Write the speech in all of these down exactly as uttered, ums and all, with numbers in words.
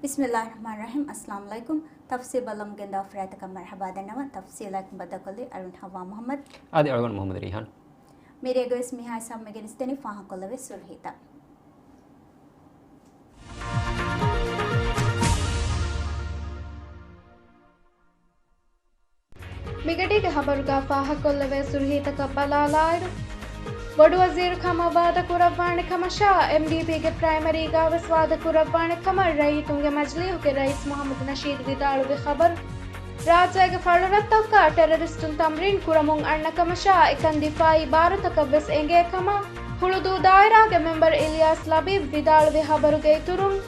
ބިސްމިއްލާހި ރަޙްމާނި ރަޙީމް. އައްސަލާމު ޢަލައިކުމް. ތަފްސީލް ބަލަމުން ގެންދާ ފަރާތަކަށް މަރްޙަބާ ދަންނަވަން. ތަފްސީލާއެކު ބައްދަލުކޮށްލީ އަޅުން ހައްވާ މުޙައްމަދު. އަދި އަޅުގަނޑު މުޙައްމަދު ރީހާން. މިރޭގަވެސް މިހާ ސަމްމެ ގެނެސްދެނީ ފާހަގަކޮށްލެވޭ ސުރުހީތައް. މިގަޑީގެ ހަބަރުގަ ފާހަގަކޮށްލެވޭ ސުރުހީތަކަށް ބަލާލާއިރު، ބޮޑުވަޒީރު ކަމަށް ވާދަކުރައްވާނެ ކަމަށާ، އެމްޑީޕީގެ ޕްރައިމަރީގަވެސް ވާދަކުރައްވާނެ ކަމަށް ރައްޔިތުންގެ މަޖިލީހުގެ ރައީސް މުޙައްމަދު ނަޝީދު ވިދާޅުވި ޚަބަރު. ރާއްޖޭގެ ފަޅުރަށްތަކުގަ ޓެރަރިސްޓުން ތަމްރީން ކުރަމުން އަންނަ ކަމަށާ، އެކަން ދިފާއީ ބާރުތަކަށްވެސް އެނގޭ ކަމަށް، ހުޅުދޫ ދާއިރާގެ މެމްބަރު އިލްޔާސް ލަބީބް ވިދާޅުވި ޚަބަރުގެ އިތުރުން،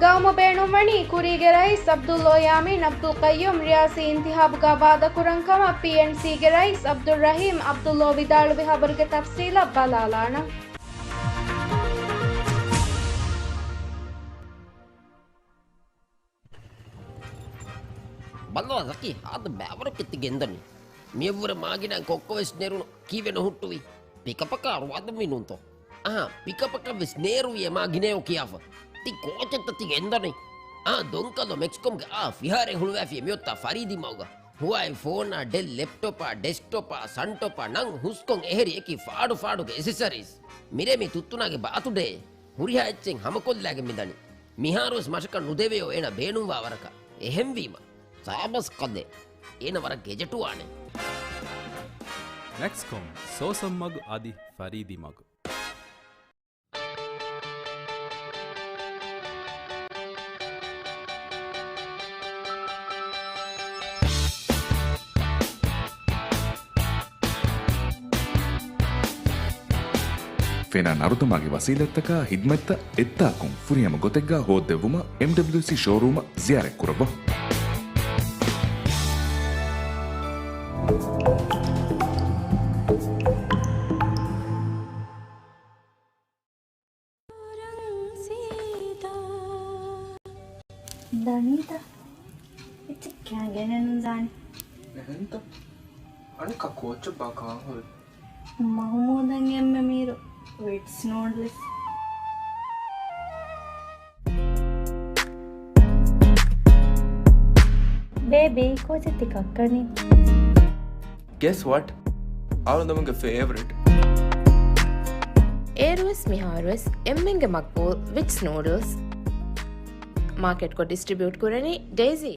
ގައުމު ބޭނުންވަނީ ކުރީގެ ރައީސް ޢަބްދުﷲ ޔާމީން ޢަބްދުލް ޤައްޔޫމް ރިޔާސީ އިންތިޚާބުގަ ވާދަކުރަން ކަމަށް ޕީއެންސީގެ ރައީސް ޢަބްދުއްރަޙީމް ޢަބްދުﷲ ވިދާޅުވި ޚަބަރުގެ ތަފްސީލަށް ބަލާލާނަން. ބައްލަވާ ޒަކީ، ހާދަ ބައިވަރު ކެތި ގެންދަނީ. މިއަށްވުރެ މާގިނަ ކޮއްކޮވެސް ނެރުނު ކީއްވެ ނުހުއްޓުވީ؟ ޕިކަޕަކާ އަޅުވާދަންވީ ނޫންތޯ؟ އާ، ޕިކަޕަކަށް ވެސް ނޭރުވި އެ މާގިނަޔޯ ކިޔާފަ. ތި ކޯޗެއްތަ ތި ގެންދަނީ؟ އާ، ދޮންކަލޯ މެކްސްކޮމްގެ އާ ފިހާރައެއް ހުޅުވާފި އެ މިއޮތާ ފަރީދީ މަގުގަ. ހުވާއި ފޯނާ، ޑެލް ލެޕްޓޮޕާ، ޑެސްކްޓޮޕާ، ސަންޓޮޕާ ނަން ހުސްކޮން އެހެރި އެކި ފާޑު ފާޑުގެ އެސެސަރީސް. މިރޭ މި ތުއްތުނާގެ ބާތުޑޭ. ހުރިހާ އެއްޗެއް ހަމަކޮށްލާގެން މިދަނީ. މިހާރުވެސް މަށަކަށް ނުދެވެޔޯ އޭނަ ބޭނުންވާ ވަރަކަށް. އެހެންވީމަ، ސާބަސް ކަލޭ. އޭނަ ވަރަށް ގެޖެޓުވާނެ. މެކްސްކޮމް، ސޯސަން މަގު އަދި ފަރީދީ މަގު. ފެނާ ނަރުދަމާގެ ވަސީލަތްތަކާ ހިދްމަތްތައް އެއްދާކުން ފުރިހަމަ ގޮތެއްގަ ހޯއްދެއްވުމަށް އެމްޑަބްލިއުސީ ޝޯރޫމަށް ޒިޔާރަތް ކުރައްވާ. ދަނީތަ؟ އެއްޗެއް ކާގެނެއް ނުދާނެ. އެހެންތަ؟ އަނެއްކާ ކޯޗަށް ބާ ކާން ހުރި؟ މަހުމޫދަށް އެންމެ މީރު ވިޓްސް ނޫޑްލްސް. ބޭބީ، ކޯޗެއް ތި ކައްކަނީ؟ Guess what? އަޅުގަނޑުގެ ފޭވަރިޓް. އޭރުވެސް މިހާރުވެސް އެންމެންގެ މަގްބޫލް ވިޓްސް ނޫޑްލްސް. މާކެޓްކޮށް ޑިސްޓްރިބިއުޓް ކުރަނީ ޑޭޒީ.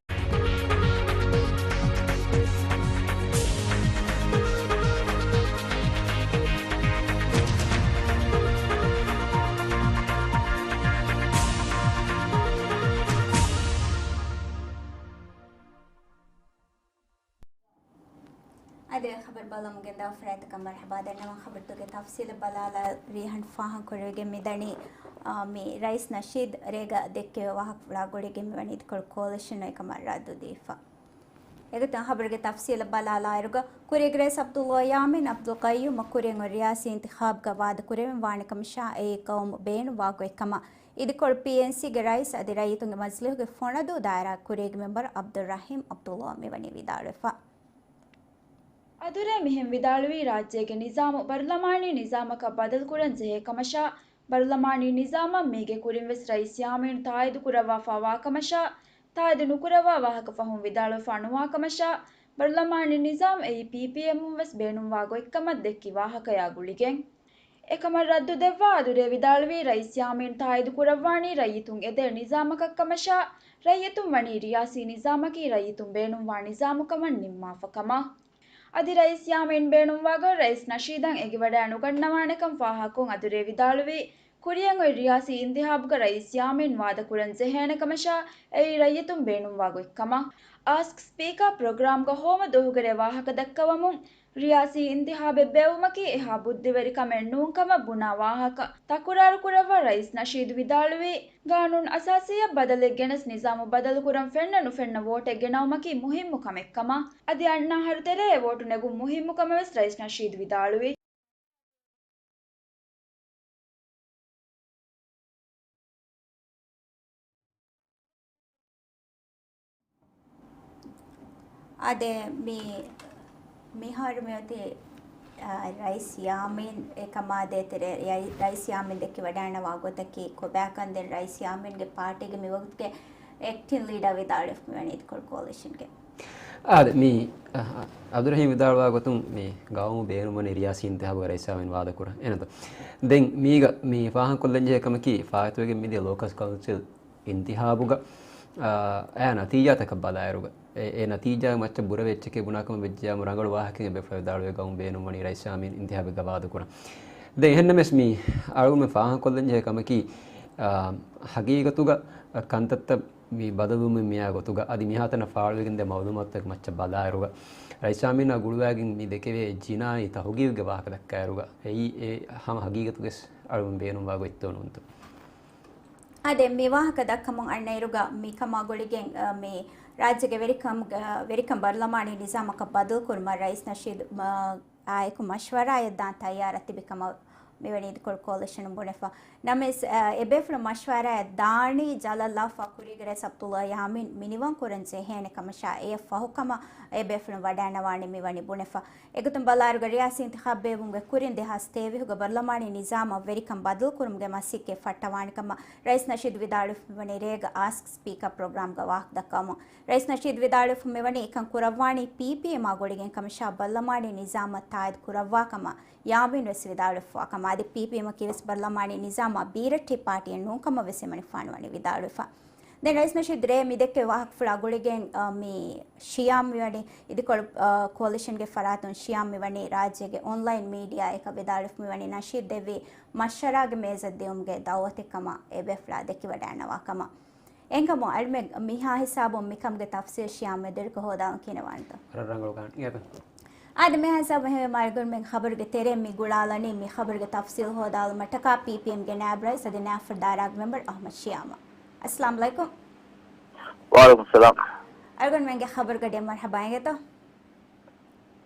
އަދި ޚަބަރު ބަލަމުން ގެންދާ ފަރާތަކަށް މަރްޙަބާ ދަންނަވަން. ޚަބަރުތަކުގެ ތަފްސީލަށް ބަލާލާ ރީހަން ފާހަގަކުރެވިގެން މިދަނީ، އާ، މި ރައީސް ނަޝީދު ރޭގަ ދެއްކެވޭ ވާހަކަފުޅާ ގުޅިގެން މިވަނީ އިދިކޮޅު ކޯލިޝަނު އެކަމަށް ރައްދު ދީފަ. އެގޮތުން ޚަބަރުގެ ތަފްސީލަށް ބަލާލާއިރުގަ، ކުރީގެ ރައީސް ޢަބްދުﷲ ޔާމީން ޢަބްދުލް ޤައްޔޫމަށް ކުރިއަށް އޮތް ރިޔާސީ އިންތިޚާބުގަ ވާދަ ކުރެވެން ވާނެ ކަމަށާ، އެއީ ގައުމު ބޭނުންވާ ގޮތްކަމަށް އިދިކޮޅު ޕީއެންސީގެ ރައީސް އަދި ރައްޔިތުންގެ މަޖިލީހުގެ ފޮނަދޫ ދާއިރާގެ ކުރީގެ މެމްބަރު ޢަބްދުއްރަޙީމް ޢަބްދުﷲ މިވަނީ ވިދާޅުވެފަ. އަދުރޭ މިހެން ވިދާޅުވީ، ރާއްޖޭގެ ނިޒާމު ބަރުލަމާނީ ނިޒާމަކަށް ބަދަލުކުރަން ޖެހޭ ކަމަށާ، ބަރުލަމާނީ ނިޒާމަށް މީގެ ކުރިން ވެސް ރައީސް ޔާމީން ތާއީދު ކުރައްވާފަ ވާ ކަމަށާ، ތާއީދު ނުކުރައްވާ ވާހަކަ ފަހުން ވިދާޅުވެފަ ނުވާ ކަމަށާ، ބަރުލަމާނީ ނިޒާމް އެއީ ޕީޕީއެމުން ވެސް ބޭނުންވާ ގޮތްކަމަށް ދެއްކި ވާހަކަޔާ ގުޅިގެން. އެކަމަށް ރައްދު ދެއްވާ އަދުރޭ ވިދާޅުވީ، ރައީސް ޔާމީން ތާއީދު ކުރައްވާނީ ރައްޔިތުން އެދޭ ނިޒާމަކަށް ކަމަށާ، ރައްޔިތުން ވަނީ ރިޔާސީ ނިޒާމަކީ ރައްޔިތުން ބޭނުންވާ ނިޒާމު ކަމަށް ނިންމާފަ ކަމަށް. އަދި ރައީސް ޔާމީން ބޭނުންވާ ގޮތް ރައީސް ނަޝީދަށް އެނގިވަޑައި ނުގަންނަވާނެކަން ފާހަގަކޮށް އަދުރޭ ވިދާޅުވީ، ކުރިއަށް އޮތް ރިޔާސީ އިންތިޚާބުގަ ރައީސް ޔާމީން ވާދަ ކުރަން ޖެހޭނެ ކަމަށާ، އެއީ ރައްޔިތުން ބޭނުންވާ ގޮތްކަމަށް. އާސްކް ސްޕީކާ ޕްރޮގްރާމްގަ ހޯމަ ދުވަހުގެ ރޭ ވާހަކަ ދައްކަވަމުން، ރިޔާސީ އިންތިޚާބެއް ބޭއްވުމަކީ އެހާ ބުއްދިވެރި ކަމެއް ނޫން ކަމަށް ބުނާ ވާހަކަ ތަކުރާރު ކުރައްވާ ރައީސް ނަޝީދު ވިދާޅުވީ، ގާނޫނު އަސާސީއަށް ބަދަލެއް ގެނެސް ނިޒާމު ބަދަލުކުރަން ފެންނަ ނުފެންނަ ވޯޓެއް ގެނައުމަކީ މުހިއްމު ކަމެއް ކަމަށް، އަދި އަންނަ އަހަރު ތެރޭ އެ ވޯޓު ނެގުން މުހިއްމު ކަމަށް ވެސް ރައީސް ނަޝީދު ވިދާޅުވި. އާދެ، މި، މިހާރު މިއޮތީ، އާ، ރައީސް ޔާމީން އެކަމާ ދޭތެރޭ، ރައީ-، ރައީސް ޔާމީން ދެއްކިވަޑައިންނަވާ ގޮތަކީ ކޮބާކަން؟ ދެން ރައީސް ޔާމީންގެ ޕާޓީގެ މިވަގުތުގެ އެކްޓިން ލީޑާ ވިދާޅުވެފަ މިވަނީ އިދިކޮޅު ކޯލިޝަންގެ. އާދެ، މި، އަ، އަ، އަބްދުރަހީމް ވިދާޅުވާ ގޮތުން މި ގައުމު ބޭނުންވަނީ ރިޔާސީ އިންތިހާބުގަ ރައީސް ޔާމީން ވާދަކުރަން. އެހެންތޯ؟ ދެން މީގަ މި ފާހަގަކޮށްލަންޖެހޭ ކަމަކީ، ފާއިތުވެގެން މިދިޔަ ލޯކަލް ކައުންސިލް އިންތިހާބުގަ، އާ، އައި ނަތީޖާތަކަށް ބަލާއިރުގަ، އެ، އެ ނަތީޖާ މައްޗަށް ބުރަވެ އެއްޗެކޭ ބުނާކަމަށް ވެއްޖެޔާމު ރަނގަޅު ވާހަކައެއް އެބޭފުޅާ ވިދާޅުވޭ ގައުމު ބޭނުންވަނީ ރައީސް ޔާމީން އިންތިހާބެއްގަ ވާދަކުރަން. ދެން އެހެންނަމަވެސް މި އަޅުގަނޑުމެން ފާހަގަކޮށްލަންޖެހޭ ކަމަކީ، އާ، ހަގީގަތުގަ ކަންތައްތައް މި ބަދަލުވުމުން މިއާ ގޮތުގަ އަދި މިހާތަނަށް ފާޅުވެގެންދިޔަ މައުލޫމާތުތަކުގެ މައްޗަށް ބަލާއިރުގަ، ރައީސް ޔާމީނާ ގުޅުވާގެން މި ދެކެވޭ ޖިނާއީ ތަހުގީގުގެ ވާހަކަ ދައްކާއިރުގަ، އެއީ އެ ހަމަ ހަގީގަތުގެ އަޅުގަނޑު ބޭނުންވާ ގޮތްތޯ ނޫންތޯ؟ އާދެ، މި ވާހަކަ ދައްކަމުން އަންނައިރުގަ މިކަމާ ގުޅިގެން، އަ، މި ރާއްޖޭގެ ވެރިކަމުގެ، ވެރިކަން ބަރުލަމާނީ ނިޒާމަކަށް ބަދަލުކުރުމަށް ރައީސް ނަޝީދު މަ-، އާއެކު މަޝްވަރާއެއް ދާން ތައްޔާރަށް ތިބި ކަމަށް މިވަނީ އިދިކޮޅު ކޯލިޝަނުން ބުނެފަ. ނަމަވެސް، އަ، އެބޭފުޅުން މަޝްވަރާއެއް ދާނީ ޖަލަށް ލާފަ ކުރީގެ ރައީސް އަބްދުﷲ ޔާމީން މިނިވަން ކުރަން ޖެހޭނެ ކަމަށާ އެޔަށް ފަހުކަމަށް އެބޭފުޅުން ވަޑައިންނަވާނީ މިވަނީ ބުނެފަ. އެގޮތުން ބަލާއިރުގަ ރިޔާސީ އިންތިޚާބު ބޭއްވުމުގެ ކުރިން ދެހާސް ތޭވީހުގެ ބަރުލަމާނީ ނިޒާމަށް ވެރިކަން ބަދަލުކުރުމުގެ މަސައްކަތް ފައްޓަވާނެ ކަމަށް ރައީސް ނަޝީދު ވިދާޅުވެފަ މިވަނީ ރޭގަ އާސްކް ސްޕީކަރ ޕްރޮގްރާމްގަ ވާހަކަ ދައްކަވަމުން. ރައީސް ނަޝީދު ވިދާޅުވެފަ މިވަނީ އެކަން ކުރައްވާނީ ޕީޕީއެމާ ގުޅިގެން ކަމަށާ ބަރުލަމާނީ ނިޒާމަށް ތާއީދު ކުރައްވާ ކަމަށް ޔާމީން ވެސް ވިދާޅުވެފަ ކަމަށް. އަދި ޕީޕީއެމަކީ ވެސް ބަރުލަމާނީ ނިޒާމާ ބީރައްޓެހި ޕާޓީއެއް ނޫން ކަމަށް ވެސް އެމަނިކުފާނު ވަނީ ވިދާޅުވެފަ. ދެން ރައީސް ނަޝީދު ރޭ މި ދެއްކެވި ވާހަކަފުޅާ ގުޅިގެން، އަ، މި ޝިޔާމް މިވަނީ އިދިކޮޅު، އަ، ކޯލިޝަންގެ ފަރާތުން ޝިޔާމް މިވަނީ ރާއްޖޭގެ އޮންލައިން މީޑިއާއަކަށް ވިދާޅުވެފަ މިވަނީ ނަޝީދު ދެއްވި މަޝްވަރާގެ މޭޒަށް ދިއުމުގެ ދައުވަތެއް ކަމަށް އެބޭފުޅާ ދެކިވަޑައިގަންނަވާ ކަމަށް. އެންކަމު އަޅުމެން މިހާ ހިސާބުން މިކަމުގެ ތަފްސީލް ޝިޔާމް މެދުވެރިކޮށް ހޯދާލަން ކިޔަންވާނެތޯ؟ ރަށް ރަނގަޅު ގާން އިނގޭތަ؟ އާދެ، މިހާ ހިސާބުން އެހެންވީމަ އަޅުގަނޑުމެން ޚަބަރުގެ ތެރެއިން މި ގުޅާލަނީ މި ޚަބަރުގެ ތަފްސީލް ހޯދާލުމަށްޓަކާ ޕީޕީއެމްގެ ނާއިބު ރައީސް އަދި ނާފަރު ދާއިރާގެ މެމްބަރު އަޙްމަދު ޝިޔާމަށް. އައްސަލާމް އަލައިކުމް. ވަޢަލައިކުމް ސަލާމް. އަޅުގަނޑުމެންގެ ޚަބަރުގަޑިއަށް މަރްޙަބާ އިނގޭތޯ؟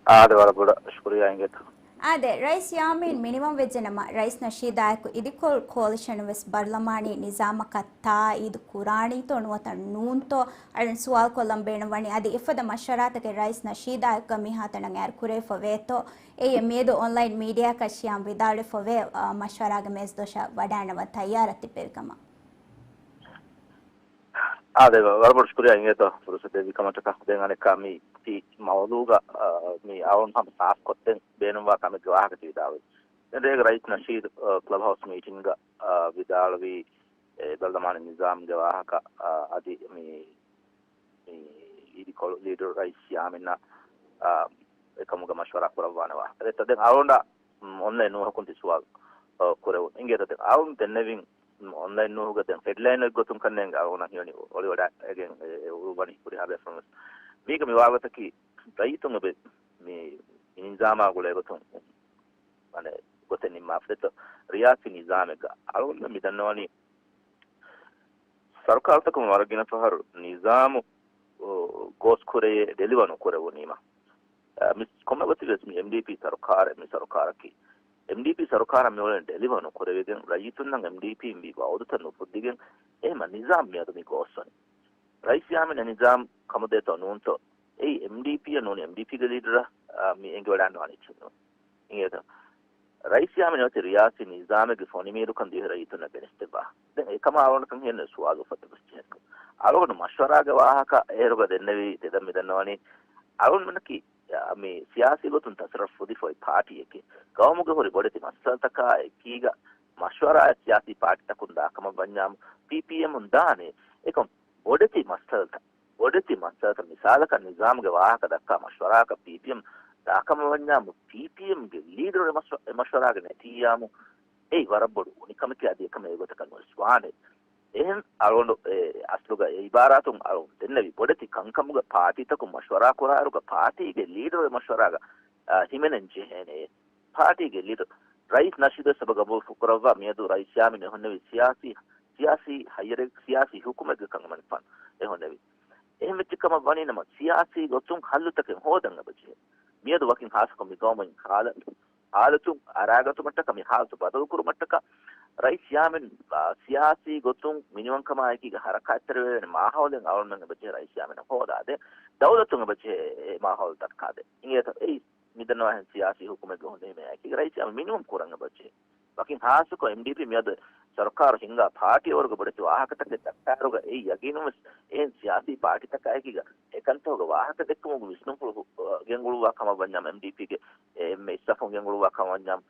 އާދެ، ވަރަށް ބޮޑަށް ޝުކުރިއްޔާ އިނގޭތޯ. އާދެ، ރައީސް ޔާމީން މިނިވަން ވެއްޖެނަމަ، ރައީސް ނަޝީދާއެކު އިދިކޮޅު ކޯލިޝަނުން ވެސް ބަރުލަމާނީ ނިޒާމަކަށް ތާއީދު ކުރާނީތޯ ނުވަތަ ނޫންތޯ؟ އަޅުން ސުވާލު ކޮށްލަން ބޭނުންވަނީ. އަދި އެފަދަ މަޝްވަރާތަކެއް ރައީސް ނަޝީދާއެކު މިހާތަނަށް އޭރު ކުރެވިފަ ވޭތޯ؟ އެއީ މިއަދު އޮންލައިން މީޑިއާއަކަށް ޝިޔާމް ވިދާޅުވެފަ ވޭ، އާ، މަޝްވަރާގެ މޭޒު ދޮށަށް ވަޑައިންނަވަން ތައްޔާރަށް ތިއްބެވި ކަމަށް. އާދެ، ވަރަށް ބޮޑަށް ޝުކުރިއްޔާ އިނގޭތޯ ފުރުސަތު ދެއްވި ކަމަށްޓަކާ. ދެން އަނެއްކާ މި ތި މައުޟޫގަ، އާ، މި އަޅުން ހަމަ ސާފުކޮށްދޭން ބޭނުންވާ ކަމެއްގެ ވާހަކަ ތި ވިދާޅުވި. ދެން ރޭގަ ރައީސް ނަޝީދު، އާ، ކްލަބް ހައުސް މީޓިންގަ، އާ، ވިދާޅުވީ، އެ، ބަރުލަމާނީ ނިޒާމްގެ ވާހަކަ، އާ، އަދި މި، މި އިދިކޮޅު ލީޑަރު ރައީސް ޔާމީންއާ، އާ، އެކަމުގަ މަޝްވަރާ ކުރައްވާނެ ވާހަކަ. ދެން އަޅުގަނޑަށް އޮންލައިން ނޫހަކުން ތި ސުވާލު، އާ، ކުރެވުނު. އިނގޭތަ ދެން އަޅުން ދެންނެވިން އޮންލައިން ނޫހުގަ ދެން ހެޑްލައިންއެއް ގޮތުން ކަންނޭނގެ އަޅުގަނޑަށް ހީވަނީ އޮޅިވަޑައިގެން އެ، އެ އުޅުއްވަނީ ހުރިހާ ބޭފުޅުން ވެސް. މީގަ މި ވާގޮތަކީ ރައްޔިތުން އެބަ މި، މި ނިޒާމާ ގުޅޭ ގޮތުން މަނެ ގޮތެއް ނިންމާފަ ދެއްތޯ؟ ރިޔާސީ ނިޒާމެއްގަ އަޅުގަނޑު މި ދަންނަވަނީ ސަރުކާރުތަކުން ވަރަށް ގިނަ ފަހަރު ނިޒާމު، އޯ، ގޯސް ކުރެޔޭ ޑެލިވަ ނުކުރެވުނީމަ. އަ، މި ކޮންމެ ގޮތެއް ވެސް މި އެމްޑީޕީ ސަރުކާރެއް، މި ސަރުކާރަކީ އެމްޑީޕީ ސަރުކާރަށް މިއުޅެނީ ޑެލިވަ ނުކުރެވިގެން، ރައްޔިތުންނަށް އެމްޑީޕީން ވީ ވައުދުތައް ނުފުއްދިގެން، އެހެމަ ނިޒާމް މިއަދު މި ގޯސްވަނީ. ރައީސް ޔާމީން އެ ނިޒާމް ކަމުދޭތޯ ނޫންތޯ؟ އެއީ އެމްޑީޕީއަށް ނޫނީ، އެމްޑީޕީގެ ލީޑަރަށް، އާ، މި އެނގިވަޑައިގަންނަވާނެ އެއްޗެއް ނޫން. އިނގޭތަ؟ ރައީސް ޔާމީން އޮތީ ރިޔާސީ ނިޒާމެއްގެ ފޮނިމީރުކަން ދިވެހި ރައްޔިތުންނަށް ގެނެސްދެއްވާ. ދެން އެކަމާ އަޅުގަނޑަކަށް ހިޔަނީ ސުވާލު އުފައްދަ ގޮސް ޖެހޭނެ ކަމަށް. އަޅުގަނޑު މަޝްވަރާގެ ވާހަކަ އޭރުގަ ދެންނެވީ ތެދަށް މި ދަންނަވަނީ. އަޅުގަނޑުމެންނަކީ، އާ، މި ސިޔާސީ ގޮތުން ތަސަރަފް ފުދިފައި ޕާޓީއެކޭ. ގައުމުގެ ހުރި ބޮޑެތި މައްސަލަތަކާ އެކީގަ މަޝްވަރާއެއް ސިޔާސީ ޕާޓީތަކުން ދާކަމަށް ވަންޏާމު، ޕީޕީއެމުން ދާނެ. އެކަމް ބޮޑެތި މައްސަލަތައް، ބޮޑެތި މައްސަލަތައް މިސާލަކަށް ނިޒާމުގެ ވާހަކަ ދައްކާ މަޝްވަރާއަކަށް ޕީޕީއެމް ދާކަމަށް ވަންޏާމު، ޕީޕީއެމްގެ ލީޑަރު އެ މަޝްވަ-، އެ މަޝްވަރާގަ ނެތިއްޔާމު، އެއީ ވަރަށް ބޮޑު އުނިކަމެކޭ. އަދި އެކަމަށް އެގޮތަކަށް ނުވެސް ވާނެ. އެހެން އަޅުގަނޑު އެ އަސްލުގަ އެ އިބާރާތުން އަޅުގަނޑު ދެންނެވި ބޮޑެތި ކަންކަމުގަ ޕާޓީތަކުން މަޝްވަރާ ކުރާއިރުގަ ޕާޓީގެ ލީޑަރު އެ މަޝްވަރާގަ، އާ، ހިމެނެން ޖެހޭނެ. ޕާޓީގެ ލީޑަރު ރައީސް ނަޝީދު ވެސް އެބަ ގަބޫލު ކުރައްވާ މިއަދު ރައީސް ޔާމީން އެހުންނެވި ސިޔާސީ، ސިޔާސީ ހައްޔަރެއް، ސިޔާސީ ހުކުމެއްގެ ކަން އެމަނިކުފާނު އެހުންނެވި. އެހެން ވެއްޖެ ކަމަށް ވަނީ ނަމަ ސިޔާސީ ގޮތުން ހައްލުތަކެއް ހޯދަން އެބަޖެހޭ. މިއަދު ވަކިން ހާއްސަކޮށް މި ގައުމުގެ ހާލަ-، ހާލަތު އަރާގަތުމަށްޓަކާ މި ހާލަތު ބަދަލުކުރުމަށްޓަކާ ރައީސް ޔާމީން، އާ، ސިޔާސީ ގޮތުން މިނިވަންކަމާއެކީގަ ހަރަކާތްތެރިވެވޭނެ މާހައުލެއް އަޅުގަނޑުމެން އެބަޖެހޭ ރައީސް ޔާމީނަށް ހޯދާދޭ. ދައުލަތުން އެބަޖެހޭ އެ މާހައުލު ދައްކާދޭ. އިނގޭތަ؟ އެއީ މިދަންނަވާހެން ސިޔާސީ ހުކުމެއްގެ ހުންނެވީމައާއެކީގަ ރައީސް ޔާމީން މިނިވަން ކުރަން އެބަޖެހޭ. ވަކިން ހާއްސަކޮށް އެމްޑީޕީ މިއަދު ސަރުކާރު ހިންގާ ޕާޓީ އަވަރުގެ ބޮޑެތި ވާހަކަތަކެއް ދައްކާއިރުގަ އެއީ ޔަގީނުން ވެސް އެހެން ސިޔާސީ ޕާޓީތަކާއެކީގަ އެކަންތަކުގެ ވާހަކަ ދެއްކުމުގެ ވިސްނުންފުޅު ހު-، ގެންގުޅުއްވާ ކަމަށް ވަންޏާމު، އެމްޑީޕީގެ އެންމެ އިސް ސަފުން ގެންގުޅުއްވާ ކަމަށް ވަންޏާމު،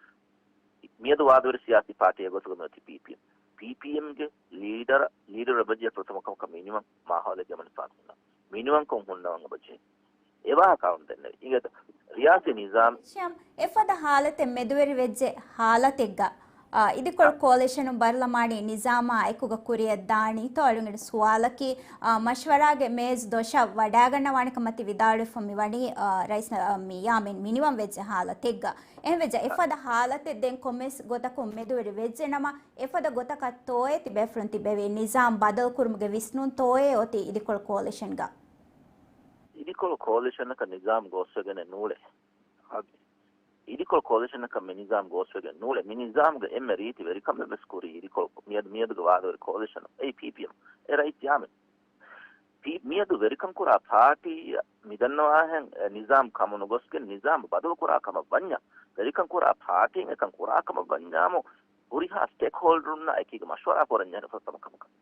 މިއަދު ވާދަވެރި ސިޔާސީ ޕާޓީއެއް ގޮތުގަ މިއޮތީ ޕީޕީއެމް. ޕީޕީއެމްގެ ލީޑަރ، ލީޑަރ އެބަޖެހޭ ފުރަތަމަ ކަމަކަށް މިނިވަން މާހައުލެއްގެ މަނިފާނު ހުންނަ. މިނިވަންކޮށް ހުންނަވަން އެބަޖެހޭ. އެވާހަކަ އަޅުން ދެންނެވި. އިނގޭތަ؟ ރިޔާސީ ނިޒާމް. ޝިޔާމް، އެފަދަ ހާލަތެއް މެދުވެރި ވެއްޖެ ހާލަތެއްގަ، އާ، އިދިކޮޅު ކޯލިޝަނުން ބަރުލަމާނީ ނިޒާމާ އެކުގަ ކުރިއަށް ދާނީތޯ؟ އަޅުގަނޑު ސުވާލަކީ، އާ، މަޝްވަރާގެ މޭޒު ދޮށަށް ވަޑާގަންނަވާނެ ކަމަށް ތި ވިދާޅުވެފަ މިވަނީ، އާ، ރައީސް، އާ، މި ޔާމީން މިނިވަން ވެއްޖެ ހާލަތެއްގަ. އެހެންވެއްޖެ އެފަދަ ހާލަތެއް ދެން ކޮންމެސް ގޮތަކުން މެދުވެރި ވެއްޖެ ނަމަ، އެފަދަ ގޮތަކަށް ތޯއޭ ތިބޭފުޅުން ތިބެވީ ނިޒާމް ބަދަލުކުރުމުގެ ވިސްނުން ތޯއޭ އޮތީ އިދިކޮޅު ކޯލިޝަންގަ؟ އިދިކޮޅު ކޯލިޝަނަކަށް ނިޒާމް ގޯސްވެގެނެއް ނޫޅޭ. އިދިކޮޅު ކޯލިޝަނަކަށް މި ނިޒާމް ގޯސްވެގެން ނޫޅޭ. މި ނިޒާމްގެ އެންމެ ރީތި ވެރިކަމެއް ވެސް ކުރީ އިދިކޮޅު މިއަދު، މިއަދުގެ ވާދަވެރި ކޯލިޝަނު. އެއީ ޕީޕީއެމް. އެ ރައީސް ޔާމީން. ޕީ-، މިއަދު ވެރިކަން ކުރާ ޕާޓީއަށް މިދަންނަވާހެން އެ ނިޒާމް ކަމުނުގޮސްގެން ނިޒާމް ބަދަލުކުރާ ކަމަށް ވަންޏާ، ވެރިކަން ކުރާ ޕާޓީން އެކަން ކުރާ ކަމަށް ވަންޏާމު، ހުރިހާ ސްޓޭކްހޯލްޑަރުންނާ އެކީގަ މަޝްވަރާ ކުރަންޖެހޭނެ ފުރަތަމަ ކަމަކަށް.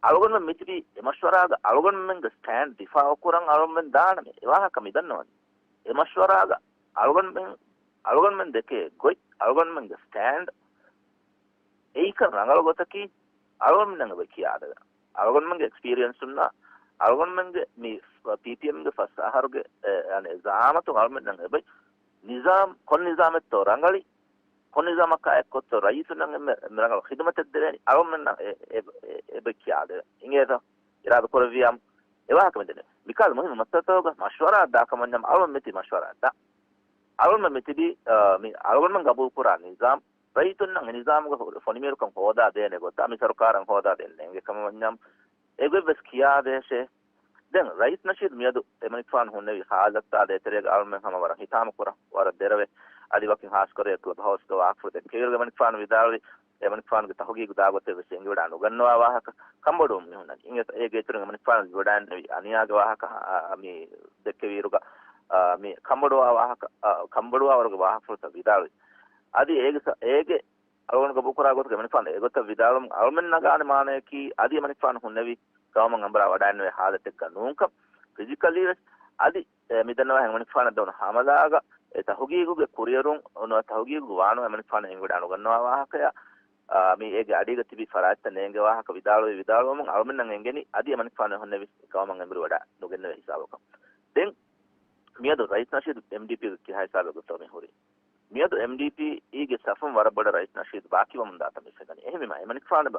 އަޅުގަނޑުމެން މިތިބީ އެ މަޝްވަރާގަ އަޅުގަނޑުމެންގެ ސްޓޭންޑް ދިފާއުކުރަން އަޅުގަނޑުމެން ދާނަމޭ. އެވާހަކަ މިދަންނަވަނީ. އެ މަޝްވަރާގަ އަޅުގަނޑުމެން، އަޅުގަނޑުމެން ދެކޭ ގޮތް، އަޅުގަނޑުމެންގެ ސްޓޭންޑް އެއީކަން ރަނގަޅު ގޮތަކީ އަޅުގަނޑުމެންނަށް އެބަ ކިޔާދެވޭ. އަޅުގަނޑުމެންގެ އެކްސްޕީރިއަންސުންނާ، އަޅުގަނޑުމެންގެ މި ޕީޕީއެމްގެ ފަސް އަހަރުގެ، އެ، އަނެ، ޒައާމަތުން އަޅުގަނޑުމެންނަށް އެބައި ނިޒާމް، ކޮން ނިޒާމެއްތޯ ރަނގަޅީ، ކޮން ނިޒާމަކާ އެއްކޮށްތޯ ރައީސުންނަށް އެންމެ ރަނގަޅު ޚިދުމަތެއް ދެވޭނީ، އަޅުގަނޑުމެންނަށް އެ، އެ، އެ، އެބަ ކިޔާދެވޭ. އިނގޭތޯ؟ އިރާދަ ކުރެއްވިއްޔާ އެވާހަކަ މިދެންނެވި. މިކަހަލަ މުހިންމު މައްސަލަތަކުގަ މަޝްވަރާ ދާ ކަމަށް ވަންޏާ އަޅުގަނޑު މިތި މަޝްވަރާ ދާ. އަޅުގަނޑު މިތިބީ، އާ، މި އަޅުގަނޑުމެން ގަބޫލުކުރާ ނިޒާމް، ރައްޔިތުންނަށް އެ ނިޒާމުގެ ފޮ-، ފޮނިމިއިރުކަން ހޯދާ ދޭނެ ގޮތަށް މި ސަރުކާރަށް ހޯދާ ދޭން ނޭނގޭ ކަމަށް ވަންޏާ، އެގޮތް ވެސް ކިޔާދޭށޭ. ދެން ރައީސް ނަޝީދު މިއަދު އެމަނިކުފާނު ހުންނެވި ހާލަތާ ދޭތެރޭގަ އަޅުމެން ހަމަ ވަރަށް ހިތާމަ ކުރަން ވަރަށް ދެރަވެ. އަދި ވަކިން ހާސްކޮށް ކްލަބް ހައުސްގަ ވާކްފުޅު ދެއްކެވިއިރުގަ އެމަނިކުފާނު ވިދާޅުވި، އެމަނިކުފާނުގެ ތަހުގީގު ދާގޮތެއް ވެސް އެނގިވަޑާ ނުގަންނަވާ ވާހަކަ، ކަންބޮޑުވުން މިހުންނަނީ. އިނގޭތަ، އޭގެ އިތުރުން އެމަނިކުފާނު ވިދާޅުވި އަނިޔާގެ ވާހަކަ، އާ، މި ދެއްކެވިއިރުގަ، އާ، މި ކަންބޮޑުވާ ވާހަކަ، އާ، ކަންބޮޑުވާވަރުގެ ވާހަކަފުޅުތައް ވިދާޅުވި. އަދި އޭގެ ސަ-، އޭގެ އަޅުގަނޑު ގަބޫލުކުރާ ގޮތުގަ އެމަނިކުފާނު އެގޮތަށް ވިދާޅުވުން އަޅުމެން ނަގާނެ މާނަޔަކީ، އަދި އެމަނިކުފާނު ހުންނެވި ގައުމަށް އަނބުރާ ވަޑައިންނެވޭ ހާލަތެއްގަ ނޫންކަން. ފިޒިކަލީ ވެސް އަދި، އެ، މިދަންނަވާ އެމަނިކުފާނަށް ދެވުނު ހަމަލާގަ އެ ތަހުގީގުގެ ކުރިއެރުން ނުވަތަ ތަހުގީގުގެ ވާނު އެމަނިކުފާނަށް އެނގިވަޑާ ނުގަންނަވާ ވާހަކަޔާ، އާ، މި އޭގެ އަޑީގަ ތިބި ފަރާތްތައް ނޭނގޭ ވާހަކަ ވިދާޅުވި ވިދާޅުވަމުން އަޅުމެންނަށް އެނގެނީ އަދި އެމަނިކުފާނު ހުންނެވި ގައުމަށް އަނބުރި ވަޑައި ނުގެންނެވޭ ހިސާބަކަށް. ދެން މިއަދު ރައީސް ނަޝީދު އެމްޑީޕީގެ ކިހާ ހިސާބެއް ގޮތަށް މި ހުރީ؟ މިއަދު އެމްޑީޕީގެ ސަފުން ވަރަށް ބޮޑަށް ރައީސް ނަޝީދު ބާކީވަމުން ދާތަން މި ފެންނަނީ. އެހެންވީމަ، އެމަނިކުފާނު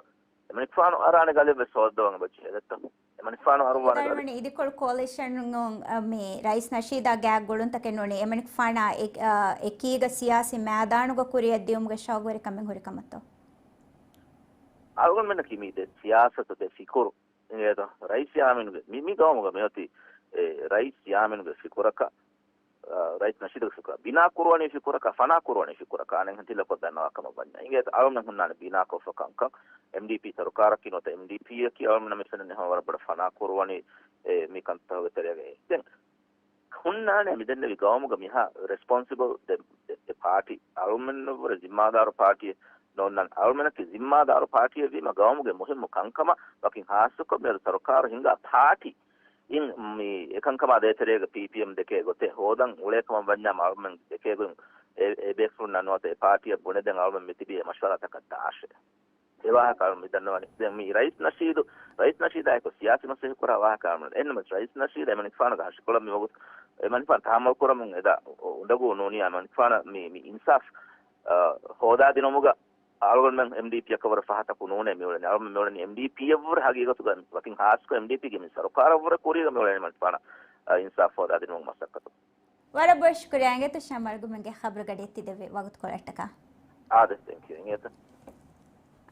އެމަނިކުފާނު އަރާނެ ގަލެއް ވެސް ހޯއްދަވަން އެބަ ޖެހޭ ދެއްތަ؟ އެމަނިކުފާނު އަރުވާނެ ގަލެއް. ވިދާޅުވަނީ އިދިކޮޅު ކޯލިޝަނުން، އަ، މި ރައީސް ނަޝީދާ ގާތް ގުޅުންތަކެއް ނޫނީ، އެމަނިކުފާނާ އެ-، އަ، އެކީގަ ސިޔާސީ މައިދާނުގަ ކުރިއަށް ދިއުމުގެ ޝައުގުވެރިކަމެއް ހުރި ކަމަށްތޯ؟ އަޅުގަނޑުމެންނަކީ މި ދެ ސިޔާސަތު، ދެ ފިކުރު، އިނގޭތޯ؟ ރައީސް ޔާމީނުގެ މި، މި ގައުމުގަ މިއޮތީ، އެ، ރައީސް ޔާމީނުގެ ފިކުރަކަށް، އަ، ރައީސް ނަޝީދުގެ ފިކުރަށް، ބިނާ ކުރުވަނީ ފިކުރަކަށް، ފަނާ ކުރުވަނީ ފިކުރަކަށް، އަނެއްހެން ތިލަކޮށް ދަންނަވާ ކަމަށް ވަންޏާ. އިނގޭތަ، އަޅުމެން ހުންނާނެ ބިނާކޮށްފަ ކަންކަން. އެމްޑީޕީ ސަރުކާރަކީ ނުވަތަ އެމްޑީޕީއަކީ އަޅުމެންނަށް މި ފެންނަނީ ހަމަ ވަރަށް ބޮޑަށް ފަނާ ކުރުވަނީ، އެ، މި ކަންތަކުގެ ތެރޭގައި. ދެން ހުންނާނެ މިދެންނެވި ގައުމުގަ މިހާ ރެސްޕޮންސިބަލް ދެ، ދެ، ދެ ޕާޓީ. އަޅުމެންނަށްވުރެ ޒިންމާދާރު ޕާޓީއެއް ނޯންނާނެ. އަޅުމެންނަކީ ޒިންމާދާރު ޕާޓީއެއް ވީމަ، ގައުމުގެ މުހިއްމު ކަންކަމަށް ވަކިން ހާއްސަކޮށް މިއަދު ސަރުކާރު ހިންގާ ޕާޓީ އިން މި އެކަންކަމާ ދޭތެރޭގަ ޕީޕީއެމް ދެކޭ ގޮތެއް ހޯދަން އުޅޭ ކަމަށް ވަންޏާ އަޅުމެން ދެކޭ ގޮތް އެ، އެ ބޭފުޅުންނާ ނުވަތަ އެ ޕާޓީއަށް ބުނެދެން އަޅުމެން މިތިބީ އެ މަޝްވަރާތަކަށް ދާށޭ. އެ ވާހަކަ އަޅުން މި ދަންނަވަނީ. ދެން މި ރައީސް ނަޝީދު، ރައީސް ނަޝީދާއެކު ސިޔާސީ މަސައްކަތް ކުރާ ވާހަކަ އަޅުން. އެހެންނަމަވެސް ރައީސް ނަޝީދު އެމަނިކުފާނުގެ ހަށިކޮޅަށް މި ވަގުތު އެމަނިކުފާނު ތަހައްމަލް ކުރަމުން އެދާ އު-، އުނދަގޫ ނޫނިއްޔާ އެމަނިކުފާނަށް މި، މި އިންސާފް، އަ، ހޯދާދިނުމުގަ އަޅުގަނޑުމެން އެމްޑީޕީއަކަށް ވުރެ ފަހަތަކު ނޫނޭ މިއުޅެނީ. އަޅުގަނޑު މިއުޅެނީ އެމްޑީޕީއަށްވުރެ ހަގީގަތުގަ ވަކިން ހާއްސަކޮށް އެމްޑީޕީގެ މި ސަރުކާރަށްވުރެ ކުރީގަ މިއުޅެނީ އެމަނިކުފާނަށް، އަ، އިންސާފް ހޯދާދިނުމަށް މަސައްކަތު. ވަރަށް ބޮޑަށް ޝުކުރިއްޔާ އިނގޭތޯ ޝާމް އަޅުގަނޑުމެންގެ ޚަބަރުގަޑިއަށް ތި ދެއްވި ވަގުތުކޮޅަށްޓަކާ. އާދެ، ތެންކް ޔޫ އިނގޭތޯ.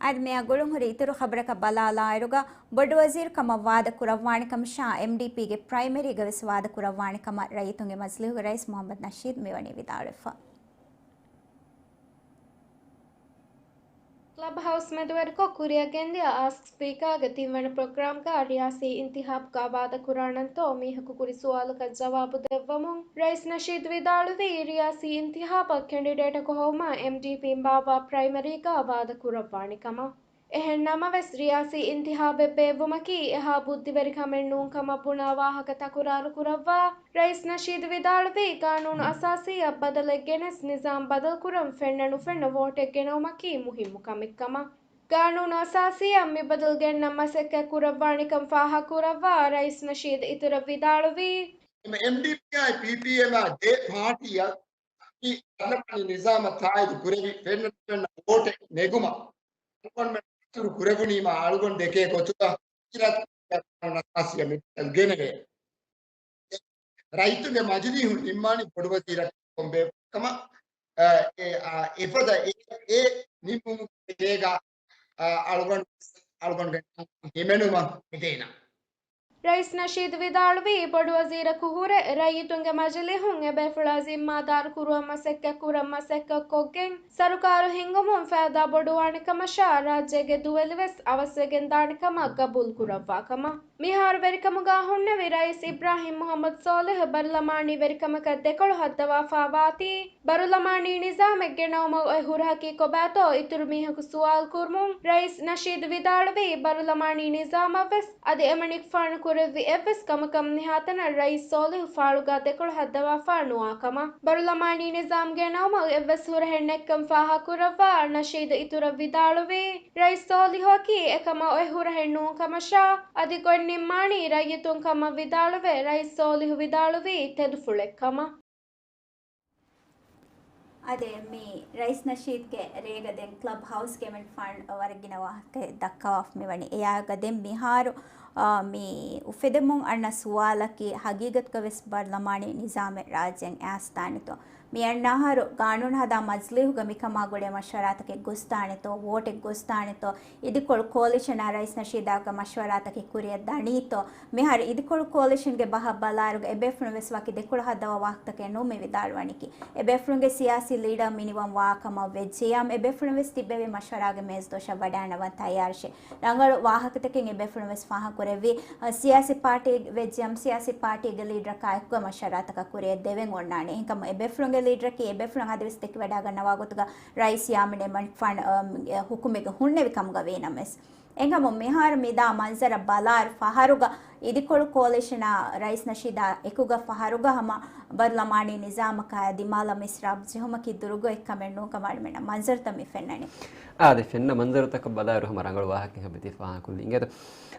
އަދި މިއާ ގުޅުންހުރި އިތުރު ޚަބަރަކަށް ބަލާލާއިރުގަ، ބޮޑުވަޒީރު ކަމަށް ވާދަ ކުރައްވާނެ ކަމަށާ އެމްޑީޕީގެ ޕްރައިމަރީގަ ވެސް ވާދަ ކުރައްވާނެ ކަމަށް ރައްޔިތުންގެ މަޖިލީހުގެ ރައީސް މުހައްމަދު ނަޝީދު މިވަނީ ވިދާޅުވެފަ. ކްލަބް ހައުސް މެދުވެރިކޮށް ކުރިއަށް ގެންދިޔަ އާސްކް ސްޕީކާގެ ތިންވަނަ ޕްރޮގްރާމްގަ ރިޔާސީ އިންތިހާބުގަ ވާދަ ކުރާނަންތޯ މީހަކު ކުރި ސުވާލަކަށް ޖަވާބު ދެއްވަމުން ރައީސް ނަޝީދު ވިދާޅުވީ، ރިޔާސީ އިންތިހާބަށް ކެންޑިޑޭޓަކު ހޮވުމަށް އެމްޑީޕީން ބާއްވާ ޕްރައިމަރީގަ ވާދަ ކުރައްވާނެ ކަމަށް. އެހެން ނަމަވެސް، ރިޔާސީ އިންތިހާބެއް ބޭއްވުމަކީ އެހާ ބުއްދިވެރިކަމެއް ނޫން ކަމަށް ބުނާ ވާހަކަ ތަކުރާރު ކުރައްވާ، ރައީސް ނަޝީދު ވިދާޅުވީ، ގާނޫނު އަސާސީއަށް ބަދަލެއް ގެނެސް ނިޒާމް ބަދަލުކުރަން ފެންނަ ނުފެންނަ ވޯޓެއް ގެނައުމަކީ މުހިއްމު ކަމެއް ކަމަށް. ގާނޫނު އަސާސީއަށް މި ބަދަލު ގެންނަން މަސައްކަތް ކުރައްވާނެކަން ފާހަގަކުރައްވާ، ރައީސް ނަޝީދު އިތުރަށް ވިދާޅުވީ، އެމްޑީޕީއާއި ޕީޕީއެމްއާ ދެ ޕާޓީއަށް މި ޕާލަމާނީ ނިޒާމަށް ތާއީދު ކުރެވި ފެންނަ ނުފެންނަ ވޯޓެއް ނެގުމަށް އަޅުގަނޑުމެން ދަސްތުރު ކުރެވުނީމާ އަޅުގަނޑު ދެކޭ ގޮތުގަ އިރަށް އަސާސީއަށް މި ބަދަލު ގެނެވޭ. ރައްޔިތުންގެ މަޖިލީހުން ނިންމާނީ ބޮޑުވަޒީރަކަށް ކޮންބޭ ކަމަށް، އެ، އެ، އެފަދަ އެ، އެ ނިންމުމުގެ ގޭގަ، އަޅުގަނޑު، އަޅުގަނޑުގެ ހިމެނުމަށް ހިދޭނަ. ރައީސް ނަޝީދު ވިދާޅުވީ، ބޮޑުވަޒީރަކު ހުރެ ރައްޔިތުންގެ މަޖިލީހުން އެބޭފުޅާ ޒިންމާދާރު ކުރުވަން މަސައްކަތް ކުރަން މަސައްކަތް ކޮށްގެން، ސަރުކާރު ހިންގުމުން ފައިދާ ބޮޑުވާނެ ކަމަށާ، ރާއްޖޭގެ ދުވެލިވެސް އަވަސްވެގެން ދާނެ ކަމަށް ގަބޫލު ކުރައްވާ ކަމަށް. މިހާރު ވެރިކަމުގަ ހުންނެވި ރައީސް އިބްރާހިމް މުހައްމަދު ސޯލިހު ބަރުލަމާނީ ވެރިކަމަކަށް ދެކޮޅު ހައްދަވާފާ ވާތީ، ބަރުލަމާނީ ނިޒާމެއް ގެނައުމަށް އޮތް ހުރަހަކީ ކޮބާތޯ އިތުރު މީހަކު ސުވާލު ކުރުމުން، ރައީސް ނަޝީދު ވިދާޅުވީ، ބަރުލަމާނީ ނިޒާމަށް ވެސް އަދި އެމަނިކުފާނު ކުރެއްވި އެއްވެސް ކަމަކަށް މިހާތަނަށް ރައީސް ސޯލިހު ފާޅުގަ ދެކޮޅު ހައްދަވާފާ ނުވާ ކަމަށް. ބަރުލަމާނީ ނިޒާމް ގެނައުމަށް އެއްވެސް ހުރަހެއް ނެތްކަން ފާހަގަކުރައްވާ، ނަޝީދު އިތުރަށް ވިދާޅުވީ، ރައީސް ސޯލިހުއަކީ އެކަމަށް އޮތް ހުރަހެއް ނޫން ކަމަށާ، އަދި ގޮތް ނިންމާނީ ރައްޔިތުން ކަމަށް ވިދާޅުވެ، ރައީސް ސޯލިހު ވިދާޅުވީ ތެދުފުޅެއް ކަމަށް. އާދެ، މި ރައީސް ނަޝީދްގެ ރޭގަ ދެން ކްލަބް ހައުސްގެ އެމެން ފަން ވަރަށް ގިނަ ވާހަކައެއް ދައްކަވާފަ މިވަނީ. އެއާގަ ދެން މިހާރު، އާ، މި އުފެދެމުން އަންނަ ސުވާލަކީ، ހަގީގަތުގަ ވެސް ބަރުލަމާނީ ނިޒާމެއް ރާއްޖޭން އައިސްދާނެތޯ؟ މި އަންނަ އަހަރު ގާނޫނު ހަދާ މަޖިލީހުގަ މިކަމާ ގުޅޭ މަޝްވަރާތަކެއް ގޮސްދާނެތޯ؟ ވޯޓެއް ގޮސްދާނެތޯ؟ އިދިކޮޅު ކޯލިޝަނާ ރައީސް ނަޝީދާގެ މަޝްވަރާތަކެއް ކުރިއަށް ދަނީތޯ؟ މިހާރު އިދިކޮޅު ކޯލިޝަންގެ ބަހަށް ބަލާއިރުގަ އެބޭފުޅުން ވެސް ވަކި ދެކޮޅު ހައްދަވާ ވާހަކަތަކެއް ނޫން މި ވިދާޅުވަނީކީ. އެބޭފުޅުންގެ ސިޔާސީ ލީޑަރ މިނިވަން ވާ ކަމަށް ވެއްޖެޔާމަ، އެބޭފުޅުން ވެސް ތިއްބެވި މަޝްވަރާގެ މޭޒުދޮށަށް ވަޑައިނަވަން ތައްޔާރަށޭ. ރަނގަޅު ވާހަކަތަކެއް އެބޭފުޅުން ވެސް ފާހަގަކުރެއްވި، އަ، ސިޔާސީ ޕާޓީ ވެއްޖެޔާމަ، ސިޔާސީ ޕާޓީގެ ލީޑަރަކާ އެކުގަ މަޝްވަރާތަކަށް ކުރިއަށް ދެވެން އޮންނާނެ. އެހެންކަމުން އެބޭފުޅުންގެ ލީޑަރަކީ އެބޭފުޅުން އަދިވެސް ދެކިވަޑައިގަންނަވާ ގޮތުގަ ރައީސް ޔާމިން އެމަނިކުފާނު، އަ، ހުކުމެއްގެ ހުންނެވި ކަމުގަ ވީނަމަވެސް. އެހެންކަމުން މިހާރު މިދާ މަންޒަރަށް ބަލާއިރު ފަހަރުގަ އިދިކޮޅު ކޯލިޝަނާ ރައީސް ނަޝީދާ އެކުގަ ފަހަރުގަ ހަމަ ބަރުލަމާނީ ނިޒާމަކާ ދިމާލަށް މިސްރާބު ޖެހުމަކީ ދުރުގަ އެއްކަމެއް ނޫން ކަމަށް އަޅުމެންނަށް މަންޒަރުތައް މި ފެންނަނީ. އާދެ، ފެންނަ މަންޒަރުތަކަށް ބަލާއިރު ހަމަ ރަނގަޅު ވާހަކައެއް ހަމަ ތި ފާހަގަކޮށްލީ. އިނގޭތަ؟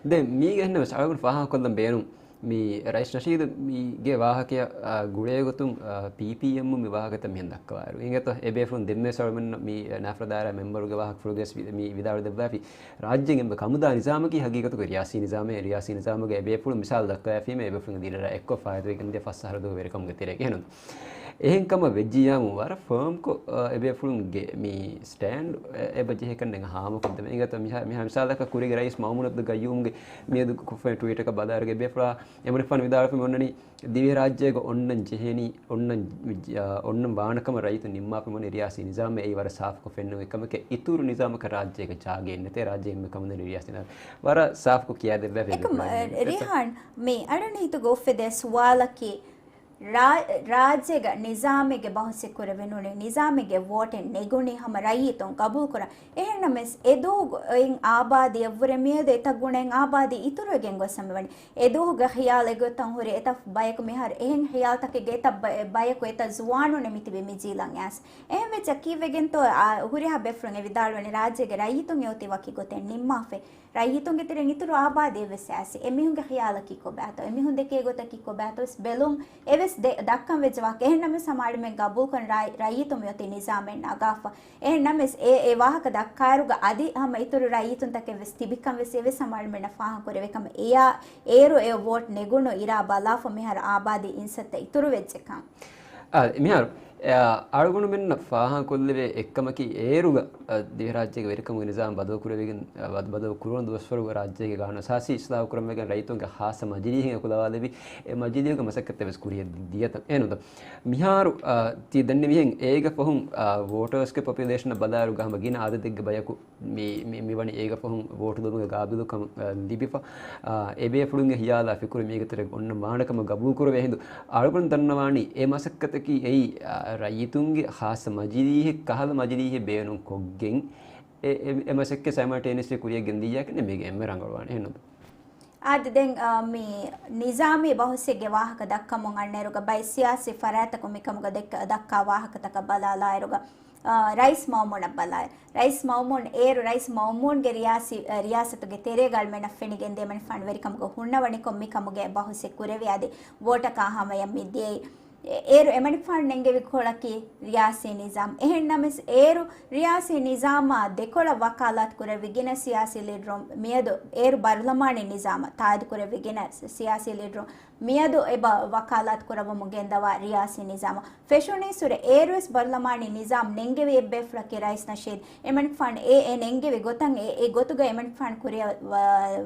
ދެން މީގެ އެހެންނަމަވެސް އަޅުގަނޑު ފާހަގަކޮށްލަން ބޭނުން މި ރައީސް ނަޝީދު މީގެ ވާހަކަޔަށް، އާ، ގުޅޭގޮތުން، އާ، ޕީޕީއެމް މި ވާހަކަތައް މިހެން ދައްކަވާއިރު. އިނގޭތޯ އެބޭފުޅުން ދެންމެ ސަޅުމެން މި ނާފަރާދާރާ މެމްބަރުގެ ވާހަކަފުޅުގެ ވި-، މި ވިދާޅު ދެއްވާފި. ރާއްޖޭގެ އެންމެ ކަމުދާ ނިޒާމަކީ ހަގީގަތުގަ ރިޔާސީ ނިޒާމެއް، ރިޔާސީ ނިޒާމުގެ އެބޭފުޅުން މިސާލު ދައްކަވާފީމަ އެބޭފުޅުންގެ ލީޑަރާ އެއްކޮށް ފާއިތުވެގެން ދިޔަ ފަސް އަހަރު ދުވަހު ވެރިކަމުގެ ތެރޭގަ އެހެން. އެހެން ކަމަށް ވެއްޖިއްޔާމު ވަރަށް ފާމްކޮށް، އަ، އެބޭފުޅުންގެ މި ސްޓޭންޑް، އެ، އެބަ ޖެހޭކަން ހާމަކޮށްދެމެ. އިނގޭތޯ މިހާ-، މިހާ މިސާލަކަށް ކުރީގެ ރައީސް މައުމޫން އަބްދުލް ގައްޔޫމްގެ މިއަދު ކޮށްފައި ޓްވީޓަކަށް ބަލާއިރުގަ އެބޭފުޅާ އެމަނިކުފާނު ވިދާޅުވެފަ އޮންނަނީ ދިވެހިރާއްޖޭގަ އޮންނަން ޖެހޭނީ، އޮންނަން، އ، އޮންނަން ވާނެ ކަމަށް ރައްޔިތުން ނިންމާފަ މިވަނީ ރިޔާސީ ނިޒާމެއް. އެއީ ވަރަށް ސާފުކޮށް ފެންނަން އޮތް ކަމެކޭ. އިތުރު ނިޒާމަކަށް ރާއްޖޭގަ ޖާގައެއް ނެތޭ. ރާއްޖޭގެ އެންމެ ކަމުދެން ރިޔާސީ ނިޒާމް. ވަރަށް ސާފުކޮށް ކިޔާދެއްވާފަ އެކަމަ، އެ، ރިހާން، މި އަޅުން ހިތުގަ އުފެދޭ ސުވާލަކީ، ރާ-، ރާއްޖޭގަ ނިޒާމެއްގެ ބަހުސެއް ކުރެވެނުނީ، ނިޒާމެއްގެ ވޯޓެއް ނެގުނީ ހަމަ ރައްޔިތުން ގަބޫލުކުރަން. އެހެންނަމަވެސް، އެދުވަހު އިން އާބާދީ އެއްވުރެ މިއަދު އެތައް ގުނައިން އާބާދީ އިތުރުވެގެން ގޮސް ހަމަވަނީ. އެދުވަހުގެ ޚިޔާލެއް ގޮތަށް ހުރި އެތައް ބަޔަކު މިހާރު އެހެން ޚިޔާލުތަކެއްގެ އެތައް ބަ-، ބަޔަކު އެތައް ޒުވާނުން ނިމިތިބި މި ޖީލަށް އައިސް. އެހެންވެއްޖެ ކީއްވެގެންތޯ، އާ، ހުރިހާ ބޭފުޅުން އެ ވިދާޅުވަނީ ރާއްޖޭގެ ރައްޔިތުން އެއޮތީ ވަކި ގޮތެއް ނިންމާފައި. ރައްޔިތުންގެ ތެރެއިން އިތުރު އާބާދީ އެއްވެސް އައިސް. އެމީހުންގެ ޚިޔާލަކީ ކޮބާތޯ؟ އެމީހުން ދެކޭ ގޮތަކީ ކޮބާތޯ ވެސް ބެލުން އެވެސް ދެ-، ދައްކަން ވެއްޖެ ވާހަކަ. އެހެންނަމަވެސް ހަމަ އަޅުމެން ގަބޫލުކުރަން ރާ-، ރައްޔިތުން މިއޮތީ ނިޒާމެއް ނަގާފަ. އެހެންނަމަވެސް އެ، އެ ވާހަކަ ދައްކާއިރުގަ އަދި ހަމަ އިތުރު ރައްޔިތުންތަކެއް ވެސް ތިބިކަން ވެސް އެވެސް ހަމަ އަޅުމެންނަށް ފާހަގަކުރެވޭ ކަމަށް. އެއާ އޭރު އެ ވޯޓް ނެގުނު އިރާ ބަލާފަ މިހާރު އާބާދީ އިންސައްތަ އިތުރު ވެއްޖެކަން. އާ، މިހާރު އަޅުގަނޑުމެންނަށް ފާހަގަކޮށްލެވޭ އެއްކަމަކީ، އޭރުގަ، އަ، ދިވެހިރާއްޖޭގެ ވެރިކަމުގެ ނިޒާމް ބަދަލުކުރެވިގެން، އަ، ބަދަ-، ބަދަލު ކުރުވަން ދުވަސްވަރުގަ ރާއްޖޭގެ ގާނޫނު އަސާސީ އިސްލާހު ކުރަންވެގެން ރައްޔިތުންގެ ހާއްސަ މަޖިލީހެއް އެކުލަވާލެވި. އެ މަޖިލީހުގެ މަސައްކަތްތައް ވެސް ކުރިއަށް ދިޔަތަން އެނުދަ. މިހާރު، އާ، ތި ދެންނެވިހެން އޭގަ ފަހުން، އާ، ވޯޓާސްގެ ޕޮޕިއުލޭޝަނަށް ބަލާއިރުގަ ހަމަ ގިނަ އަދަދެއްގެ ބަޔަކު މި، މި، މި ވަނީ އޭގަ ފަހުން ވޯޓުލުމުގެ ގާބިލުކަމަށް، އާ، ލިބިފަ. އާ، އެބޭފުޅުންގެ ހިޔާލާ ފިކުރު މީގެ ތެރޭގަ އޮންނަ މާނަކަމަށް ގަބޫލުކުރެވޭ ހިނދު، އަޅުގަނޑު ދަންނަވާނީ އެ މަސައްކަތަކީ އެއީ، އާ، ރައްޔިތުންގެ ހާއްސަ މަޖިލީހެއް، ކަހަލަ މަޖިލީހެއް ބޭނުން ކޮށްގެން އެ، އެ، އެ މަސައްކަތް ސައިމަލްޓޭނިއަސްލީ ކުރިއަށް ގެންދިއްޔާކަން މީގެ އެންމެ ރަނގަޅުވާނެ. އެހެންނު؟ އާދެ، ދެން، އާ، މި ނިޒާމީ ބަހުސެއްގެ ވާހަކަ ދައްކަމުން އަންނައިރުގަ ބައެއް ސިޔާސީ ފަރާތަކުން މިކަމުގަ ދެއްކ-، ދައްކާ ވާހަކަތަކަށް ބަލާލާއިރުގަ، އާ، ރައީސް މައުމޫނަށް ބަލާއިރު. ރައީސް މައުމޫން އޭރު ރައީސް މައުމޫންގެ ރިޔާސީ-، ރިޔާސަތުގެ ތެރޭގަ އަޅުމެންނަށް ފެނިގެންދޭ އެމަނިކުފާނު ވެރިކަމުގަ ހުންނަވަނިކޮށް މިކަމުގެ ބަހުސެއް ކުރެވި އަދި ވޯޓަކާ ހަމަޔަށް މި ދިޔައީ. އޭރު އެމަނިކުފާނު ނެންގެވި ކޮޅަކީ ރިޔާސީ ނިޒާމް. އެހެންނަމަވެސް އޭރު ރިޔާސީ ނިޒާމާ ދެކޮޅަށް ވަކާލާތު ކުރެއްވި ގިނަ ސިޔާސީ ލީޑަރުން މިއަދު އޭރު ބަރުލަމާނީ ނިޒާމަށް ތާއީދު ކުރެއްވި ގިނަ ސިޔާސީ ލީޑަރުން މިއަދު އެބަ ވަކާލާތު ކުރައްވަމުން ގެންދަވާ ރިޔާސީ ނިޒާމަށް. ފެށުނީއްސުރެ އޭރުވެސް ބަރުލަމާނީ ނިޒާމް ނެންގެވި އެއްބޭފުޅަކީ ރައީސް ނަޝީދު. އެމަނިކުފާނު އެ، އެ ނެންގެވި ގޮތަށް އެ، އެ ގޮތުގަ އެމަނިކުފާނު ކުރިއަށް ވަ-،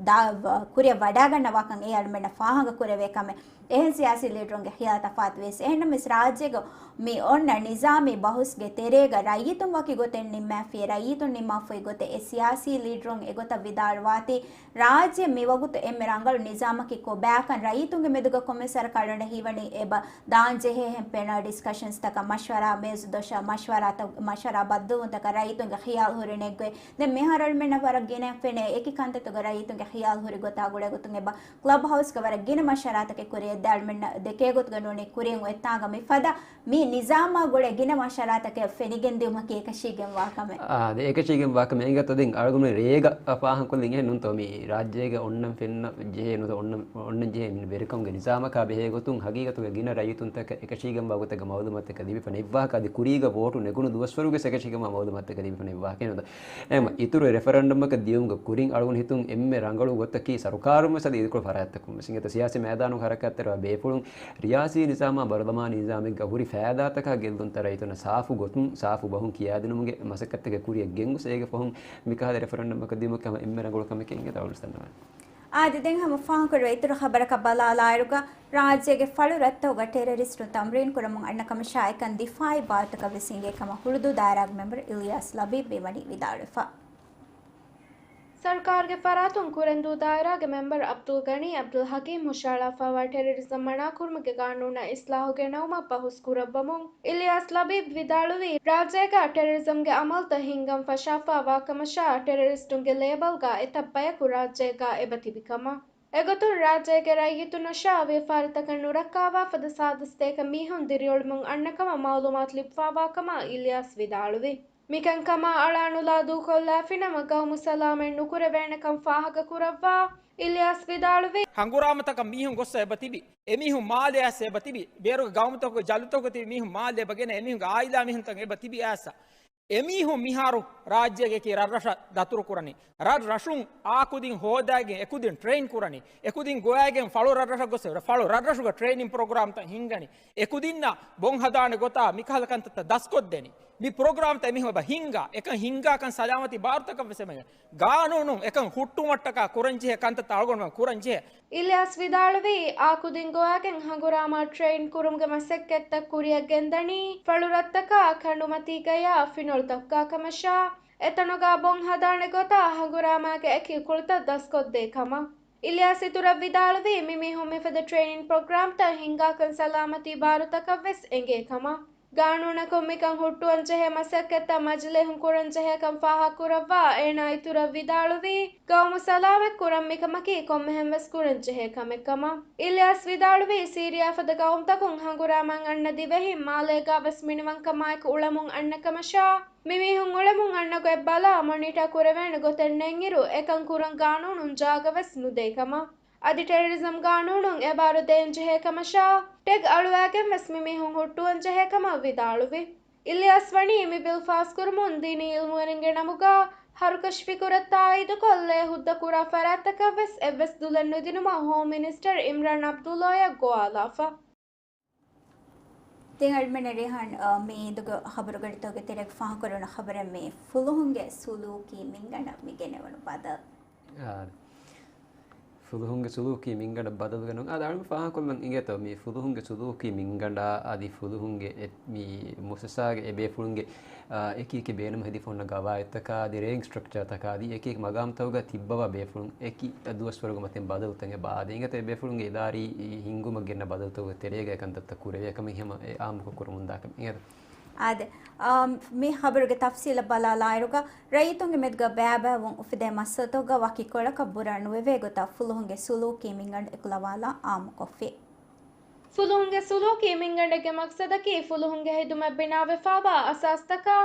ދާ-، ވަ-، ކުރިއަށް ވަޑާގަންނަވާކަން އެ އަޅުމެންނަށް ފާހަގަ ކުރެވޭ ކަމެއް. އެހެން ސިޔާސީ ލީޑަރުންގެ ޚިޔާލު ތަފާތު ވިޔަސް. އެހެންނަމަވެސް ރާއްޖޭގަ މި އޮންނަ ނިޒާމީ ބަހުސްގެ ތެރޭގަ ރައްޔިތުން ވަކި ގޮތެއް ނިންމާފިޔޭ، ރައްޔިތުން ނިންމާފައި ގޮތެއް އެ ސިޔާސީ ލީޑަރުން އެގޮތަށް ވިދާޅުވާތީ، ރާއްޖެ މިވަގުތު އެންމެ ރަނގަޅު ނިޒާމަކީ ކޮބާކަން ރައްޔިތުންގެ މެދުގަ ކޮންމެ ސަރުކާރުން ހީވަނީ އެބަ ދާން ޖެހޭހެން ޕެނަލް ޑިސްކަޝަންސްތަކަށް މަޝްވަރާ، މޭޒު ދޮށަށް މަޝްވަރާތައް، މަޝްވަރާ ބައްދަލުވުންތަކަށް ރައްޔިތުންގެ ޚިޔާލު ހުރި ނެތްގޮތް. ދެން މިހާރު އަޅުމެންނަށް ވަރަށް ގިނަ ފެނޭ އެކި ކަންތައްތަކުގަ ރައްޔިތުންގެ ޚިޔާލު ހުރި ގޮތާ ގުޅޭ ގޮތުން އެބަ ކްލަބް ހައުސްގަ ވަރަށް ގިނަ މަޝްވަރާތަކެއް ކުރިއަށް ދާ އަޅުމެންނަށް ދެކޭ ގޮތުގަ ނޫނީ ކުރިއަށް އޮތްތާނގަ މިފަދަ މި ނިޒާމާ ގުޅޭ ގިނަ މަޝްވަރާތަކެއް ފެނިގެންދިއުމަކީ އެކަށީގެންވާ ކަމެއް. އާ، އެކަށީގެންވާ ކަމެއް. އިނގޭތޯ ދެން އަޅުގަނޑު ރޭގަ ފާހަގަކޮށްލިން އެހެން ނޫންތޯ މި ރާއްޖޭގަ އޮންނަން ފެންނަ ޖެހޭ ނުތަ އޮންނަން، އޮންނަން ޖެހޭ މި ވެރިކަމުގެ ނިޒާމަކާ ބެހޭ ގޮތުން ހަގީގަތުގަ ގިނަ ރައްޔިތުންތަކަށް އެކަށީގެންވާ ގޮތެއްގަ މައުލޫމާތުތަކެއް ލިބިފަ ނެއްވާކަށް އަދި ކުރީގަ ވޯޓު ނެގުނު ދުވަސްވަރުގެ އެކަށީގެންވާ މައުލޫމާތުތަކެއް ލިބިފަ ނެއްވާކަށް ނުދަ. އެހެން އިތުރު ރެފަރެންޑަމަކަށް ދިޔުމުގެ ކުރިން އަޅުގަނޑު ހިތުން އެންމެ ރަނގަޅު ގޮތަކީ ސަރުކާރުން ވެސް އަދި އިދިކޮޅު ފަރާތްތަކުން ވެސް އިނގޭތޯ ސިޔާސީ މައިދާނުގަ ހަރަކާތްތެރިވާ ބޭފުޅުން ރިޔާސީ ނިޒާމާ ބަރުލަމާނީ ނިޒާމެއްގަ ހުރި ފައިދާތަކާ ގެއްލުންތައް ރައްޔިތުންނަށް ސާފު ގޮތުން ސާފު ބަހުން ކިޔާދިނުމުގެ މަސައްކަތްތަކެއް ކުރިއަށް ގެންގޮސް އޭގެ ފަހުން މިކަހަލަ ރެފަރެންޑަމަކަށް ދިޔުމަކީ ހަމަ އެންމެ ރަނގަޅު ކަމެކޭ އިނގޭތޯ އަޅުގަނޑު ވެސް ދަންނަވާނެ. އާދެ، ދެން ހަމަ ފާހަގަކުރެވޭ އިތުރު ޚަބަރަކަށް ބަލާލާއިރުގަ، ރާއްޖޭގެ ފަޅު ރަށްތަކުގަ ޓެރަރިސްޓުން ތަމްރީން ކުރަމުން އަންނަ ކަމަށާ އެކަން ދިފާއީ ބާރުތަކަށް ވެސް އިނގޭ ކަމަށް ހުޅުދޫ ދާއިރާގެ މެމްބަރު އިލްޔާސް ލަބީބް މިވަނީ ވިދާޅުވެފަ. ސަރުކާރުގެ ފަރާތުން ކުރެންދޫ ދާއިރާގެ މެމްބަރު އަބްދުލް ޣަނީ އަބްދުލް ހަކީމް ހުށަހަޅާފައިވާ ޓެރަރިޒަމް މަނާކުރުމުގެ ގާނޫނަށް އިސްލާހު ގެނައުމަށް ބަހުސް ކުރައްވަމުން އިލްޔާސް ލަބީބް ވިދާޅުވީ، ރާއްޖޭގަ ޓެރަރިޒަމްގެ އަމަލުތައް ހިންގަން ފަށާފައިވާ ކަމަށާ، ޓެރަރިސްޓުންގެ ލޭބަލްގަ އެތައް ބަޔަކު ރާއްޖޭގަ އެބަ ތިބި ކަމަށް. އެގޮތުން ރާއްޖޭގެ ރައްޔިތުންނަށާ ވިޔަފާރިތަކަށް ނުރައްކާވާ ފަދަ ސާދަ ސަތޭކަ މީހުން ދިރިއުޅެމުން އަންނަ ކަމަށް މައުލޫމާތު ލިބިފައިވާ ކަމަށް އިލްޔާސް ވިދާޅުވި. މިކަންކަމާ އަޅާނުލާ ދޫކޮށްލާފިނަމަ، ގައުމު ސަލާމަތް ނުކުރެވޭނެކަން ފާހަގަކުރައްވާ އިލްޔާސް ވިދާޅުވީ، ހަނގުރާމަތަކަށް މީހުން ގޮއްސަ އެބަ ތިބި. އެމީހުން މާލެ އައިސް އެބަ ތިބި. ބޭރުގެ ގައުމުތަކުގެ ޖަލުތަކުގަ ތިބި މީހުން މާލެ އެބަ ގެނަ އެމީހުންގެ އާއިލާ މީހުންތައް އެބަ ތިބި އައިސް. އެމީހުން މިހާރު ރާއްޖޭގެ އެކި ރަށްރަށަށް ދަތުރުކުރަނީ. ރަށްރަށުން އާކުދިން ހޯދައިގެން އެކުދިން ޓްރެއިން ކުރަނީ. އެކުދިން ގޮވައިގެން ފަޅު ރަށްރަށަށް ގޮސް ފަޅު ރަށްރަށުގަ ޓްރެއިނިން ޕްރޮގްރާމްތައް ހިންގަނީ. އެކުދިންނަށް ބޮން ހަދާނެ ގޮތާ މިކަހަލަ ކަންތައްތައް ދަސްކޮށްދެނީ. މި ޕްރޮގްރާމްތައް އެމީހުން އެބަ ހިންގާ، އެކަން ހިންގާކަން ސަލާމަތީ ބާރުތަކަށް ވެސް އެބަ ގާނޫނުން އެކަން ހުއްޓުމަށްޓަކާ ކުރަންޖެހޭ ކަންތައްތައް އަޅުގަނޑުމެން ކުރަންޖެހޭ. އިލްޔާސް ވިދާޅުވީ، އާކުދިން ގޮވައިގެން ހަނގުރާމަ ޓްރެއިން ކުރުމުގެ މަސައްކަތްތައް ކުރިއަށް ގެންދަނީ، ފަޅުރަށްތަކާ ކަނޑުމަތީގަޔާ ފިނޮޅުތަކުގަ ކަމަށާ، އެތަނުގަ ބޮން ހަދާނެ ގޮތާ ހަނގުރާމައިގެ އެކި ކުޅިތައް ދަސްކޮށްދޭ ކަމަށް. އިލްޔާސް އިތުރަށް ވިދާޅުވީ، މި މީހުން މިފަދަ ޓްރެއިނިން ޕްރޮގްރާމްތައް ހިންގާކަން ސަލާމަތީ ބާރުތަކަށް ވެސް އެނގޭ ކަމަށް. ގާނޫނަކުން މިކަން ހުއްޓުވަން ޖެހޭ މަސައްކަތްތައް މަޖިލީހުން ކުރަން ޖެހޭކަން ފާހަގަކުރައްވާ، އޭނާ އިތުރަށް ވިދާޅުވީ، ގައުމު ސަލާމަތް ކުރަން މިކަމަކީ ކޮންމެހެން ވެސް ކުރަން ޖެހޭ ކަމެއް ކަމަށް. އިލްޔާސް ވިދާޅުވީ، ސީރިޔާ ފަދަ ގައުމުތަކުން ހަނގުރާމައިން އަންނަ ދިވެހިން މާލޭގަ ވެސް މިނިވަންކަމާއެކު އުޅެމުން އަންނަ ކަމަށާ، މި މީހުން އުޅެމުން އަންނަ ގޮތް ބަލާ މޮނިޓާ ކުރެވޭނެ ގޮތެއް ނެތްއިރު، އެކަން ކުރަން ގާނޫނުން ޖާގަ ވެސް ނުދޭ ކަމަށް. އަދި ޓެރަރިޒަމް ގާނޫނުން އެބާރު ދޭންޖެހޭ ކަމަށާ، ޓެގް އަޅުވައިގެން ވެސް މި މީހުން ހުއްޓުވަން ޖެހޭ ކަމަށް ވިދާޅުވި. އިލްޔާސް ވަނީ މި ބިލް ފާސްކުރުމުން ދީނީ އިލްމުވެރިންގެ ނަމުގަ ހަރުކަށި ފިކުރަށް ތާއީދުކޮށް ލޭ ހުއްދަ ކުރާ ފަރާތްތަކަށް ވެސް އެއްވެސް ދުލެއް ނުދިނުމަށް ހޯމް މިނިސްޓަރ އިމްރާން އަބްދުﷲ އަށް ގޮވާލާފަ. ދެން އަޅުމެން ރޭހާން، އަ، މި އިނދުގެ ޚަބަރުގަޑިތަކުގެ ތެރޭގަ ފާހަގަކުރެވުނު ޚަބަރެއް މި ފުލުހުންގެ ސުލޫކީ މިންގަނޑަށް މި ގެނެވުނު ބަދަލު. އާ، ފުލުހުންގެ ސުލޫކީ މިންގަނޑަށް ބަދަލުގެނުން. އާ، އަޅުމެން ފާހަގަކޮށްލަން އިނގޭތޯ، މި ފުލުހުންގެ ސުލޫކީ މިންގަނޑާ އަދި ފުލުހުންގެ އެ، މި މުއައްސަސާގެ އެ ބޭފުޅުންގެ، އާ، އެކި އެކި ބޭނުމަށް ހެދިފަ ހުންނަ ގަވާއިދުތަކާ އަދި ރޭންކް ސްޓްރަކްޗާތަކާ އަދި އެކި އެކި މަގާމްތަކުގަ ތިއްބަވާ ބޭފުޅުން އެކި ދުވަސްވަރުގެ މަތިން ބަދަލުތައް އެބަ އާދޭ. އިނގޭތޯ އެ ބޭފުޅުންގެ އިދާރީ ހިންގުމަށް ގެންނަ ބަދަލުތަކުގެ ތެރޭގަ އެ ކަންތައްތައް ކުރެވޭ ކަމެއް ހަމަ އެ އާއްމުކޮށް ކުރަމުންދާ ކަމެއް. އިނގޭތޯ. އާދެ، އާ، މި ޚަބަރުގެ ތަފްސީލަށް ބަލާލާއިރުގަ، ރައްޔިތުންގެ މެދުގަ ބައިބައިވުން އުފެދޭ މައްސަލަތަކުގަ ވަކި ކޮޅަކަށް ބުރަ ނުވެވޭ ގޮތަށް ފުލުހުންގެ ސުލޫކީ މިންގަނޑު އެކުލަވާލާ އާއްމުކޮށްފި. ފުލުހުންގެ ސުލޫކީ މިންގަނޑެއްގެ މަގްސަދަކީ ފުލުހުންގެ ހިދުމަތް ބިނާވެފާވާ އަސާސްތަކާ،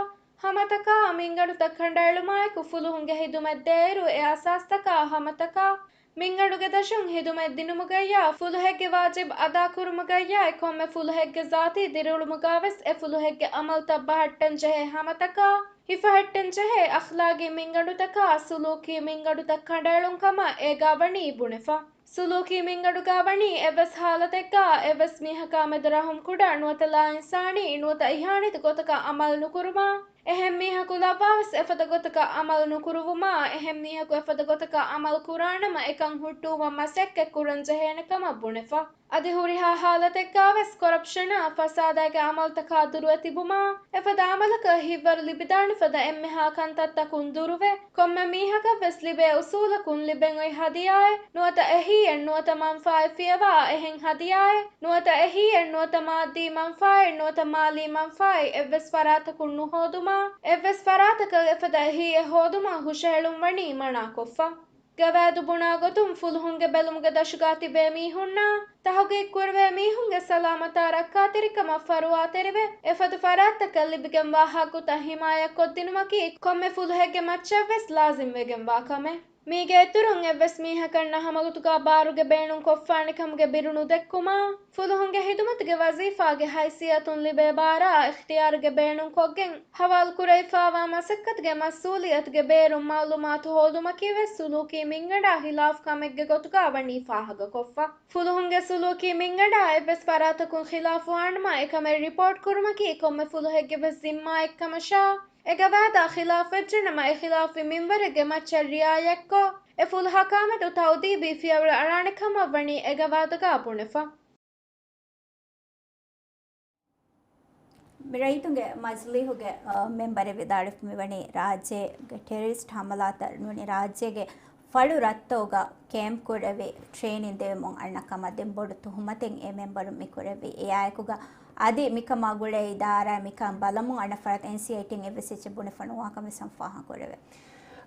ހަމަތަކާ، މިންގަނޑުތައް ކަނޑައެޅުމާއެކު ފުލުހުންގެ ހިދުމަތް ދޭއިރު އެ އަސާސްތަކާ، ހަމަތަކާ، މިންގަނޑުގެ ދަށުން ހިދުމަތް ދިނުމުގައްޔާ، ފުލުހެއްގެ ވާޖިބް އަދާކުރުމުގައްޔާ، އެ ކޮންމެ ފުލުހެއްގެ ޒާތީ ދިރިއުޅުމުގަވެސް އެ ފުލުހެއްގެ އަމަލުތައް ބަހައްޓަންޖެހޭ ހަމަތަކާ، ހިފަހައްޓަންޖެހޭ އަޚްލާގީ މިންގަނޑުތަކާ، ސުލޫކީ މިންގަނޑުތައް ކަނޑައެޅުން ކަމަށް އޭގާ ވަނީ ބުނެފަ. ސުލޫކީ މިންގަނޑުގާ ވަނީ އެއްވެސް ހާލަތެއްގާ، އެއްވެސް މީހަކާ މެދު ރަހުމް ކުޑަ، ނުވަތަ ލާއިންސާނީ، ނުވަތަ އިހާނީތި ގޮތަކަށް އަމަލު ނުކުރުމާ، އެހެން މީހަކު ލައްވާވެސް އެފަދަ ގޮތަކަށް އަމަލު ނުކުރުވުމާ، އެހެން މީހަކު އެފަދަ ގޮތަކަށް އަމަލު ކުރާނަމަ އެކަން ހުއްޓުވުމަށް މަސައްކަތް ކުރަން ޖެހޭނެ ކަމަށް ބުނެފަ. އަދި ހުރިހާ ހާލަތެއްގާވެސް ކޮރަޕްޝަނާ، ފަސާދާގެ އަމަލުތަކާ ދުރުވެ ތިބުމާ، އެފަދަ އަމަލަކަށް ހިތްވަރު ލިބިދާނެ ފަދަ އެންމެހާ ކަންތައްތަކުން ދުރުވެ، ކޮންމެ މީހަކަށްވެސް ލިބޭ އުސޫލަކުން ލިބެން އޮތް ހަދިޔާއެއް، ނުވަތަ އެހީއެއް ނުވަތަ މަންފާއެއް ފިޔަވާ އެހެން ހަދިޔާއެއް، ނުވަތަ އެހީއެއް ނުވަތަ މާއްދީ މަންފާއެއް ނުވަތަ މާލީ މަންފާއެއް އެއްވެސް ފަރާތަކުން ނުހޯދުމާ، އެއްވެސް ފަރާތަކަށް އެފަދަ އެހީއެއް ހޯދުމަށް ހުށަހެޅުން ވަނީ މަނާކޮށްފަ. ގަވާއިދު ބުނާ ގޮތުން ފުލުހުންގެ ބެލުމުގެ ދަށުގާ ތިބޭ މީހުންނާ، ތަހުގީގު ކުރެވޭ މީހުންގެ ސަލާމަތާ ރައްކާތެރިކަމަށް ފަރުވާތެރިވެ، އެފަދަ ފަރާތްތަކަށް ލިބިގެންވާ ހައްގުތައް ހިމާޔަތްކޮށްދިނުމަކީ ކޮންމެ ފުލުހެއްގެ މައްޗަށްވެސް ލާޒިމްވެގެންވާ ކަމެއް. މީގެ އިތުރުން އެއްވެސް މީހަކަށް ނަހަމަގޮތުގާ ބާރުގެ ބޭނުން ކޮށްފާނެ ކަމުގެ ބިރު ނުދެއްކުމާ، ފުލުހުންގެ ހިދުމަތުގެ ވަޒީފާގެ ހައިސިއްޔަތުން ލިބޭ ބާރާ އިޚްތިޔާރުގެ ބޭނުން ކޮށްގެން، ހަވާލުކުރެވިފާވާ މަސައްކަތުގެ މަސްއޫލިއްޔަތުގެ ބޭރުން މައުލޫމާތު ހޯދުމަކީވެސް ސުލޫކީ މިންގަނޑާ ހިލާފް ކަމެއްގެ ގޮތުގާ ވަނީ ފާހަގަކޮށްފަ. ފުލުހުންގެ ސުލޫކީ މިންގަނޑާ އެއްވެސް ފަރާތަކުން ޚިލާފުވާނަމަ އެކަމެއް ރިޕޯޓް ކުރުމަކީ ކޮންމެ ފުލުހެއްގެވެސް ޒިންމާއެއްކަމަށާ، އެގަވާއިދާ ޚިލާފްވެއްޖެނަމަ އެ ޚިލާފީ މިންވަރެއްގެ މައްޗަށް ރިއާޔަތްކޮށް، އެ ފުލުހަކާމެދު ތައުދީބީ ފިޔަވަޅު އަޅާނެ ކަމަށް ވަނީ އެގަވާއިދުގާ ބުނެފަ. މި ރައްޔިތުންގެ މަޖިލީހުގެ، އަ، މެމްބަރެއް ވިދާޅުވި މިވަނީ ރާއްޖޭގެ ޓެރަރިސްޓް ހަމަލާތައް ނޫނީ ރާއްޖޭގެ ފަޅު ރަށްތަކުގަ ކޭމްޕް ކުރެވި ޓްރޭނިން ދެވެމުން އަންނަ ކަމަށް ދެން ބޮޑު ތުހުމަތެއް އެ މެމްބަރުން މި ކުރެއްވި. އެއާއެކުގަ އަދި މިކަމާ ގުޅޭ އިދާރާ މިކަން ބަލަމުން އަންނަ ފަރާތް އެންސީއައިޓީން އެއްވެސް އެއްޗެއް ބުނެފަ ނުވާ ކަމެއް ފާހަގަކުރެވޭ.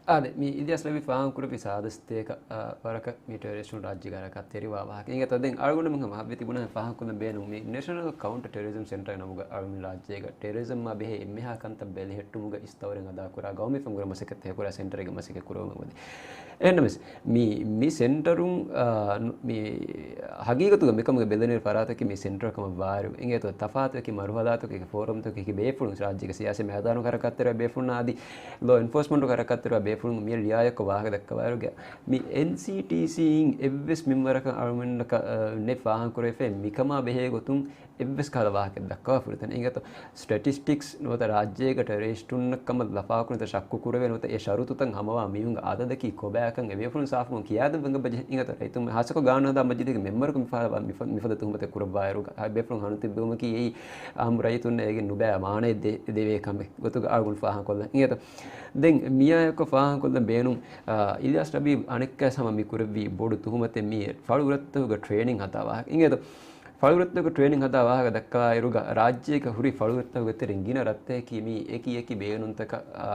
އާދެ، މި އިލްޔާސް ރަބީ ފާހަގަކުރެއްވި ސާދަ ސަތޭކަ، އާ، ވަރަކަށް މި ޓެރަރިސްޓުން ރާއްޖޭގަ އަރަކަށް ތެރިވާ ވާހަކަ. އިނގޭތޯ ދެން އަޅުގަނޑުމެން ހަމަ ހައްވި ތިބުނަހެން ފާހަގަކޮށްލަން ބޭނުން މި ނޭޝަނަލް ކައުންޓަ ޓެރަރިޒަމް ސެންޓަރ ނަމުގަ އަޅުގަނޑު ރާއްޖޭގަ ޓެރަރިޒަމްއާ ބެހޭ އެންމެހާ ކަންތައް ބެލެހެއްޓުމުގަ އިސް ތައުރެއް އަދާކުރާ ގައުމީ ފެންވުރެ މަސައްކަތް ކުރެވުމަށް ވަނީ. އެހެންނަމަވެސް، މި، މި ސެންޓަރުން، އާ، ނު-، މި ހަގީގަތުގަ މިކަމުގެ ބެލެނިވި ފަރާތަކީ މި ސެންޓަރ ކަމަށް ވާއިރު، އިނގޭތޯ ތަފާތު އެކި މަރުހަލާތަކު، އެކި ފޯރަމްތަކު، އެކި ބޭފުޅުން ރާއްޖޭގެ ސިޔާސީ މައިދާނު ހަރަކާތްތެރިވާ ބޭފުޅުން އަދި ލޯ އެންފޯސްމަންޓު ހަރަކާތްތެރިވާ ބޭފުޅުން މި ރިއާޔަތްކޮށް ވާހަކަ ދައްކަވާއިރުގަ މި އެންސީޓީސީއިން އެއްވެސް މިންވަރަކަށް އަޅުމެންނަކަށް، އަ، ނެތް ފާހަގަކުރެވިފައި މިކަމާ ބެހޭ ގޮތުން އެއްވެސް ކަހަލަ ވާހަކައެއް ދައްކަވާފަ ހުރިތަނެއް. އިނގޭތޯ ސްޓެޓިސްޓިކްސް ނުވަތަ ރާއްޖޭގަ ޓެރަރިސްޓުންނަށް ކަމަށް ލަފާކުރުންތަ ޝައްކު ކުރެވޭ ނުވަތަ އެ ޝަރުތުތައް ހަމަވާ މީހުންގެ އަދަދަކީ ކޮބާކަން އެ ބޭފުޅުން ސާފުކޮށް ކިޔާދެއްވަން ބަޖެ. އިނގޭތޯ ރައްޔިތުން ހާއްސަކޮށް ގާނޫނު ހަދާ މަޖިލީހުގެ މެމްބަރަކު މިފަ-، މިފަ-، މިފަދަ ތުހުމަތެއް ކުރައްވާއިރު ބޭފުޅުން ހަނުތިއްބެވުމަކީ އެއީ އާއްމު ރައްޔިތުންނަށް އޭގެން ނުބައި މާނައެއް ދެ-، ދެވޭ ކަމެއް ގޮތުގަ އަޅުގަނޑު ފާހަގަކޮށްލަން. އިނގޭތޯ ދެން މިއާއެކު ފާހަގަކޮށްލަން ބޭނުން، އާ، އިލްޔާސް ރަބީ އަނެއްކާވެސް ހަމަ މި ކުރެއްވި ބޮޑު ތުހުމަތެއް މީ ފަޅު ރަށްތަކުގަ ޓްރޭނިން ހަދާ ވާހަކަ. އިނގޭތޯ ފަޅުރަށްތަކުގެ ޓްރޭނިން ހަދާ ވާހަކަ ދައްކާއިރުގަ، ރާއްޖޭގެ ހުރި ފަޅުރަށްތަކުގެ ތެރެއިން ގިނަ ރަށްތަކަކީ މީ އެކި އެކި ބޭނުންތަކަށް، އާ،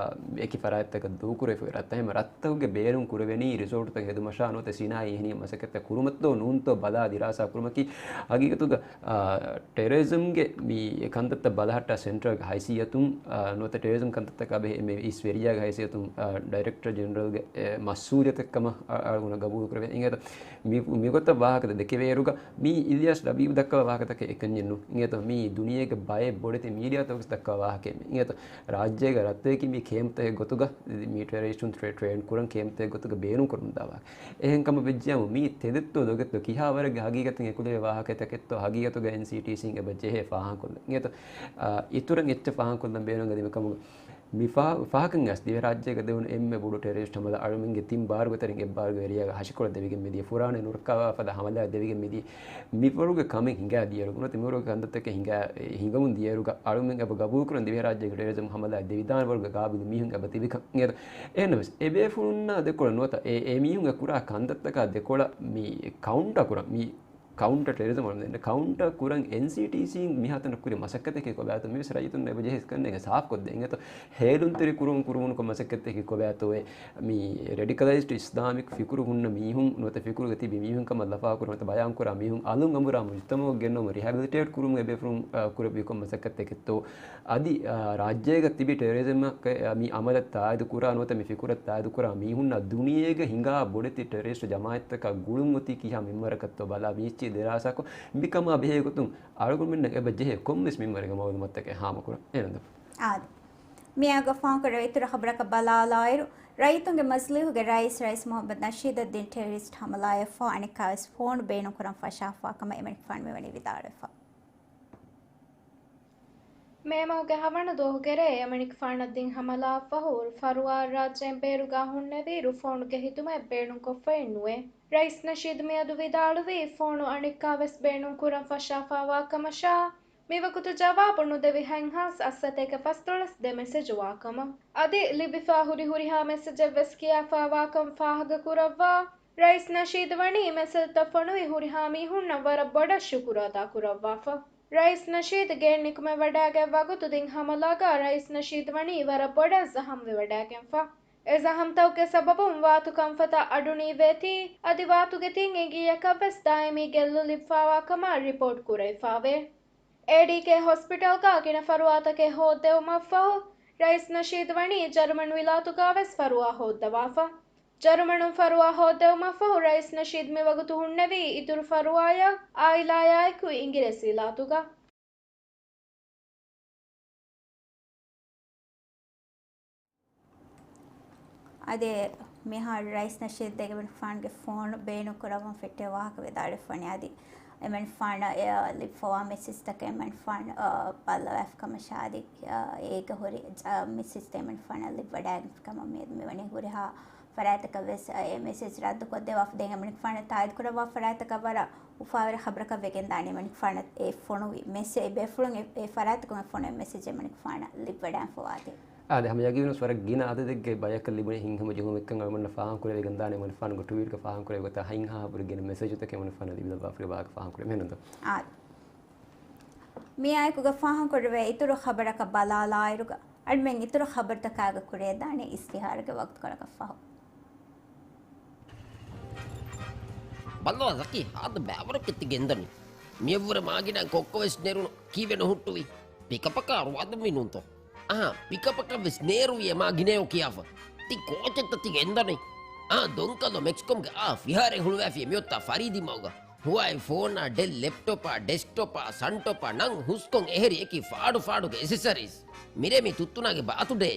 އެކި ފަރާތްތަކަށް ދޫކުރެވިފައި ރަށްތައް. ހަމަ ރަށްތަކުގެ ބޭނުން ކުރެވެނީ ރިސޯޓުތައް ހެދުމަށާ ނުވަތަ ސިނާއީ އެހެނިހެން މަސައްކަތްތައް ކުރުމަށްދޯ ނޫންތޯ ބަލާ ދިރާސާ ކުރުމަކީ ހަގީގަތުގަ، އާ، ޓެރަރިޒަމްގެ މި ކަންތައްތައް ބަލަހައްޓާ ސެންޓަރގެ ހައިސިއްޔަތުން، އާ، ނުވަތަ ޓެރަރިޒަމް ކަންތައްތަކާ ބެހޭ މި އިސް ވެރިޔާގެ ހައިސިއްޔަތުން، އާ، ޑައިރެކްޓަރ ޖެނެރަލްގެ، އެ، މަސްއޫލިއްޔަތެއްކަމަށް އަ-، އަޅުގަނޑަށް ގަބޫލު ކުރެވޭ. އިނގޭތޯ މި-، މިގޮތަށް ވާހަކަ ދެކެވޭއިރުގަ މީ އިލްޔާސް ރަބީބު ދައްކާ ވާހަކަތަކެއް އެކަންޏެއް ނޫން. އިނގޭތޯ މީ ދުނިޔޭގެ ބައެއް ބޮޑެތި މީޑިއާތަކު ދައްކާ ވާހަކައެއް މީ. އިނގޭތޯ ރާއްޖޭގެ ރައްތައަކީ މީ ކޭމްޕްތަކެއް ގޮތުގަ މީ ޓެރަރިސްޓުން ޓްރެ-، ޓްރޭން ކުރަން ކޭމްޕްތަކެއް ގޮތުގަ ބޭނުން ކުރަމުންދާ ވާހަކަ. އެހެން ކަމަށް ވެއްޖިއްޔާމު މީ ތެދެއްތޯ ދޮގެއްތޯ ކިހާ ވަރެއްގެ ހަގީގަތުން އެކުލެވޭ ވާހަކަތަކެއްތޯ ހަގީގަތުގަ އެންސީޓީސީން އެބަ ޖެހޭ ފާހަގަކޮށްލަން. އިނގޭތޯ، އާ، އިތުރަށް އެއްޗެއް ފާހަގަކޮށްލަން ބޭނުން އަދި މިކަމުގަ މި ފާ-، ފާހަގަކަން އަސް ދިވެހިރާއްޖޭގަ ދެވުނު އެންމެ ބޮޑު ޓެރަރިސްޓް ހަމަލާ އަޅުމެންގެ ތިން ބާރުގެ ތެރެއިން އެއްބާރުގެ އެރިޔާގަ ހަށިކޮޅަށް ދެވިގެން މިދިޔަ، ފުރާނައި ނުރައްކާވާ ފަދަ ހަމަލާއެއް ދެވިގެން މިދިޔަ. މިވަރުގެ ކަމެއް ހިނގާ ދިޔައިރު ނުވަތަ މިވަރުގެ ކަންތައްތަކެއް ހިނގާ، ހިނގަމުން ދިޔައިރުގަ އަޅުމެން އެބަ ގަބޫލުކުރަން ދިވެހިރާއްޖޭގެ ޓެރަރިޒަމް ހަމަލާއެއް ދެވިދާނެ ވަރުގެ ގާބިލު މީހުން އެބަ ތިބިކަން. އެހެންނަމަވެސް އެބޭފުޅުންނާ ދެކޮޅަށް ނުވަތަ އެ، އެ މީހުން އެ ކުރާ ކަންތައްތަކާ ދެކޮޅަށް މި ކައުންޓަ ކުރަން މި ކައުންޓަ ޓެރަރިޒަމް އަޅުމެން ކައުންޓަ ކުރަން އެންސީޓީސީން މިހާތަނަށް ކުރި މަސައްކަތަކީ ކޮބާތޯ މިވެސް ރައްޔިތުންނަށް އެބަ ޖެހޭ ކަންނޭނގެ ސާފްކޮށްދޭ. އިނގޭތޯ ހޭލުންތެރި ކުރުވުން ކުރުވުނުކޮށް މަސައްކަތަކީ ކޮބާތޯއޭ މި ރެޑިކަލައިޒްޑް އިސްލާމިކް ފިކުރު ހުންނަ މީހުން ނުވަތަ ފިކުރުގަ ތިބި މީހުން ކަމަށް ލަފާކުރުން ނުވަތަ ބަޔާންކުރާ މީހުން އަލުން އަނބުރާ މުޖުތަމަޢު ގެންނަމުން ރިހެބިލިޓޭޓް ކުރުމުގެ ބޭފުޅުން، އާ، ކުރެއްވިކޮށް މަސައްކަތެކެއްތޯ އަދި، އާ، ރާއްޖޭގަ ތިބި ޓެރަރިޒަމަކަށް، އާ، މި އަމަލަށް ތާއިދު ކުރާ ނުވަތަ މި ފިކުރަށް ތާއިދު ކުރާ މީހުންނާ ދުނިޔޭގަ ހިނގާ ބޮޑެތި ޓެރަރިސްޓް ޖަމާއަތްތަކާ ގުޅުން އޮތީ ކިހާ މިންވަރަކަށްތޯ ބަލާ މީއްޗި ދިރާސާކޮށް، މިކަމާ ބެހޭ ގޮތުން އަޅުގަނޑުމެންނަށް އެބަ ޖެހޭ ކޮންމެސް މިންވަރެއްގެ މައުލޫމާތުތަކެއް ހާމަކުރަން. އެހެން. އާދެ. މިއާގަ ފާހަގަކުރެވޭ އިތުރު ޚަބަރަކަށް ބަލާލާއިރު، ރައްޔިތުންގެ މަޖިލީހުގެ ރައީސް، ރައީސް މުޙައްމަދު ނަޝީދުއްދީން ޓެރަރިސްޓް ހަމަލާއަށްފަހު އަނެއްކާވެސް ފޯނު ބޭނުންކުރަން ފަށާފާ ކަމަށް އެމަނިކުފާނު މިވަނީ ވިދާޅުވެފަ. މޭ މަހުގެ ހަވަނަ ދުވަހުގެ ރޭ އެމަނިކުފާނަށް ދިން ހަމަލާއަށްފަހު، ފަރުވާ ރާއްޖޭން ބޭރުގަ ހުންނެވިއިރު ފޯނުގެ ހިދުމަތް ބޭނުންކޮށްފައެއް ނުވޭ. ރައީސް ނަޝީދު މިއަދު ވިދާޅުވީ، ފޯނު އަނެއްކާވެސް ބޭނުންކުރަން ފަށާފާވާ ކަމަށާ، މިވަގުތު ޖަވާބު ނުދެވި ހަތްހާސް އަށްސަތޭކަ ފަސްދޮޅަސް ދެ މެސެޖު ވާކަމަށް. އަދި ލިބިފާ ހުރި ހުރިހާ މެސެޖެއްވެސް ކިޔާފާވާކަން ފާހަގަކުރައްވާ، ރައީސް ނަޝީދު ވަނީ މެސެޖްތައް ފޮނުވި ހުރިހާ މީހުންނަށް ވަރަށް ބޮޑަށް ޝުކުރު އަދާކުރައްވާފަ. ރައީސް ނަޝީދު ގެއިން ނިކުމެވަޑައިގަތް ވަގުތު ދިން ހަމަލާގަ ރައީސް ނަޝީދު ވަނީ ވަރަށް ބޮޑަށް ޒަހަމްވެވަޑައިގެންފަ. އެ ޒަހަމްތަކުގެ ސަބަބުން ވާތު ކަންފަތަށް އަޑުނީވޭތީ، އަދި ވާތުގެ ތިން އިނގިއްޔަކަށްވެސް ދާއިމީ ގެއްލުން ލިބިފާވާ ކަމަށް ރިޕޯޓް ކުރެވިފާވޭ. އޭޑީކޭ ހޮސްޕިޓަލްގަ ގިނަ ފަރުވާތަކެއް ހޯއްދެވުމަށްފަހު، ރައީސް ނަޝީދު ވަނީ ޖަރުމަން ވިލާތުގަވެސް ފަރުވާ ހޯއްދަވާފަ. ޖަރުމަނުން ފަރުވާ ހޯއްދެވުމަށްފަހު، ރައީސް ނަޝީދު މިވަގުތު ހުންނެވީ އިތުރު ފަރުވާޔަށް އާއިލާޔާއެކު އިނގިރޭސި ވިލާތުގަ. އަދި މިހާރު ރައީސް ނަޝީދު ދެގެ އެމަނިކުފާނުގެ ފޯނު ބޭނުން ކުރައްވަން ފެއްޓެވި ވާހަކަ ވިދާޅުވެފަ ވަނީ. އަދި އެމަނިކުފާނަށް އެ ލިބިފައިވާ މެސެޖްތަކެއް އެމަނިކުފާނު، އަ، ބައްލަވާފަ ކަމަށާ އަދި، އަ، އޭގެ ހުރި، އަ، މެސެޖްތައް އެމަނިކުފާނަށް ލިބިވަޑައިގެންފި ކަމަށް މިއަދު މިވަނީ. ހުރިހާ ފަރާތްތަކަށް ވެސް، އަ، އެ މެސެޖް ރައްދުކޮށްދެވާފަ. ދެން އެމަނިކުފާނަށް ތާއީދުކުރައްވާ ފަރާތްތަކަށް ވަރަށް އުފާވެރި ޚަބަރަކަށް ވެގެންދާނެ އެމަނިކުފާނަށް އެ ފޮނުވި މެސެ-، އެ ބޭފުޅުން އެ، އެ ފަރާތްތަކުން އެ ފޮނުވި މެސެޖް އެމަނިކުފާނަށް ލިބިވަޑައިފަވާތީ. އާދެ، ހަމަ ޔަގީނުވެސް ވަރަށް ގިނަ އަދަދެއްގެ ބަޔަކަށް ލިބުނީ ހިތްހަމަޖެހުމެއްކަން އަޅުމެންނަށް ފާހަގަކުރެވިގެންދާނެ އެމަނިކުފާނުގެ ޓުވީޓްގަ ފާހަގަކުރެވި ގޮތަށް ހަތްހާހަށްވުރެ ގިނަ މެސެޖުތަކެއް އެމަނިކުފާނަށް ލިބިލައްވާފައި ވާހަކަ ފާހަގަކުރެވި މެނުންދޯ. އާދެ. މިއާއެކުގަ ފާހަގަކުރެވޭ އިތުރު ޚަބަރަކަށް ބަލާލާއިރުގަ، އަޅުމެން އިތުރު ޚަބަރުތަކާގަ ކުރިއަށްދާނެ އިސްތިހާރުގެ ވަގުތުކޮޅަކަށްފަހު. ބައްލަވާ ޒަކީ، ހާދަ ބައިވަރަކަށް ތި ގެންދަނީ. މިއަށްވުރެ މާގިނަ ކޮއްކޮވެސް ނެރުނު ކީއްވެ ނުހުއްޓުވީ؟ ޕިކަޕަކާ ރުވާދަންވީ ނޫންތޯ؟ އަހާ، ޕިކަޕަކަށްވެސް ނޭރުވި އެ މާގިނަޔޯ ކިޔާފަ. ތި ކޯޗެއްތަ ތި ގެންދަނީ؟ އާ، ދޮންކަލޯ މެކްސްކޮމްގެ އާ ފިހާރައެއް ހުޅުވާފިޔޭ މިއޮތާ ފަރީދީ މަގުގަ. ހުވާއި ފޯނާ، ޑެލް ލެޕްޓޮޕާ، ޑެސްކްޓޮޕާ، ސަންޓޮޕާ، ނަން ހުސްކޮން އެހެރި އެކި ފާޑު ފާޑުގެ އެސެސަރީސް. މިރޭ މި ތުއްތުނާގެ ބާތުޑޭ.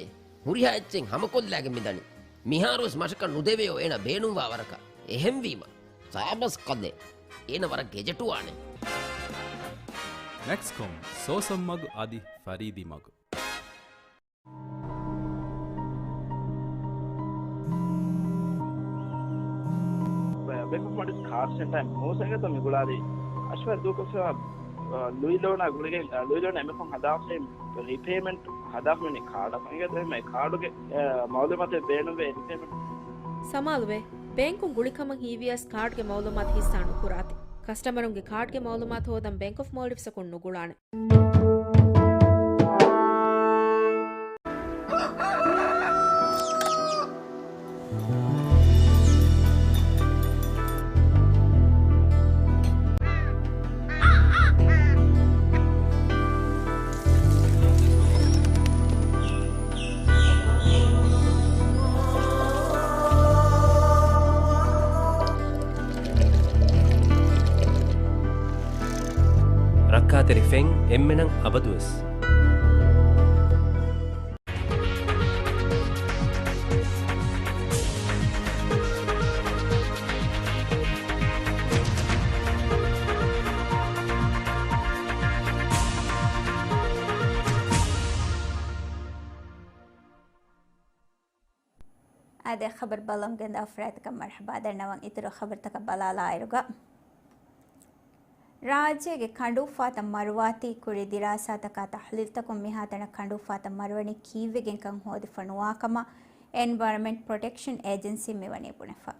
ހުރިހާ އެއްޗެއް ހަމަކޮށްލާގެން މިދަނީ. މިހާރުވެސް މަށަކަށް ނުދެވެޔޯ އޭނަ ބޭނުންވާ ވަރަކަށް. އެހެންވީމަ، ސާބަސް ކަލޭ. އޭނަ ވަރަށް ގެޖެޓުވާނެ. މެކްސްކޮމް، ސޯސަން މަގު އަދި ފަރީދީ މަގު. ބޭންކް އޮފް މޯލްޑިވްސް ކާޑް ސެންޓަރ މޫސަގެތަ މި ގުޅާލީ އަޝްވަރް ދޫކޮށްފައިވާ، އަ، ލުއި ލޯނާ ގުޅިގެން، އަ، ލުއި ލޯނާ އެމެކޮން ހަދާފައި ރީޕޭމަންޓް ހަދާފަ މި ކާޑަށް އިނގޭތޯ އެހެން ކާޑުގެ، އަ، މައުލޫމާތެއް ބޭނުންވޭ ރީޕޭމަންޓް. ސަމާލުވޭ، ބޭންކުން ގުޅިކަމަށް ހީވިޔަސް ކާޑްގެ މައުލޫމާތު ހިއްސާ ނުކުރާތި. ކަސްޓަމަރުންގެ ކާޑްގެ މައުލޫމާތު ހޯދަން ބޭންކް އޮފް މޯލްޑިވްސްއަކުން ނުގުޅާނެ. އެންމެނަށް އަބަދުވެސް. އާދެ، ޚަބަރު ބަލަމުން ގެންދާ އުފުރާތަކަށް މަރުޙަބާ ދަންނަވަން. އިތުރު ޚަބަރުތަކަށް ބަލާލާއިރުގަ، ރާއްޖޭގެ ކަނޑޫފާތައް މަރުވާތީ ކުރި ދިރާސާތަކާ ތަޙްލީލުތަކުން މިހާތަނަށް ކަނޑޫފާތައް މަރުވަނީ ކީއްވެގެންކަން ހޯދިފަ ނުވާކަމަށް އެންވަޔަރަންމަންޓް ޕްރޮޓެކްޝަން އޭޖެންސީން މިވަނީ ބުނެފަ.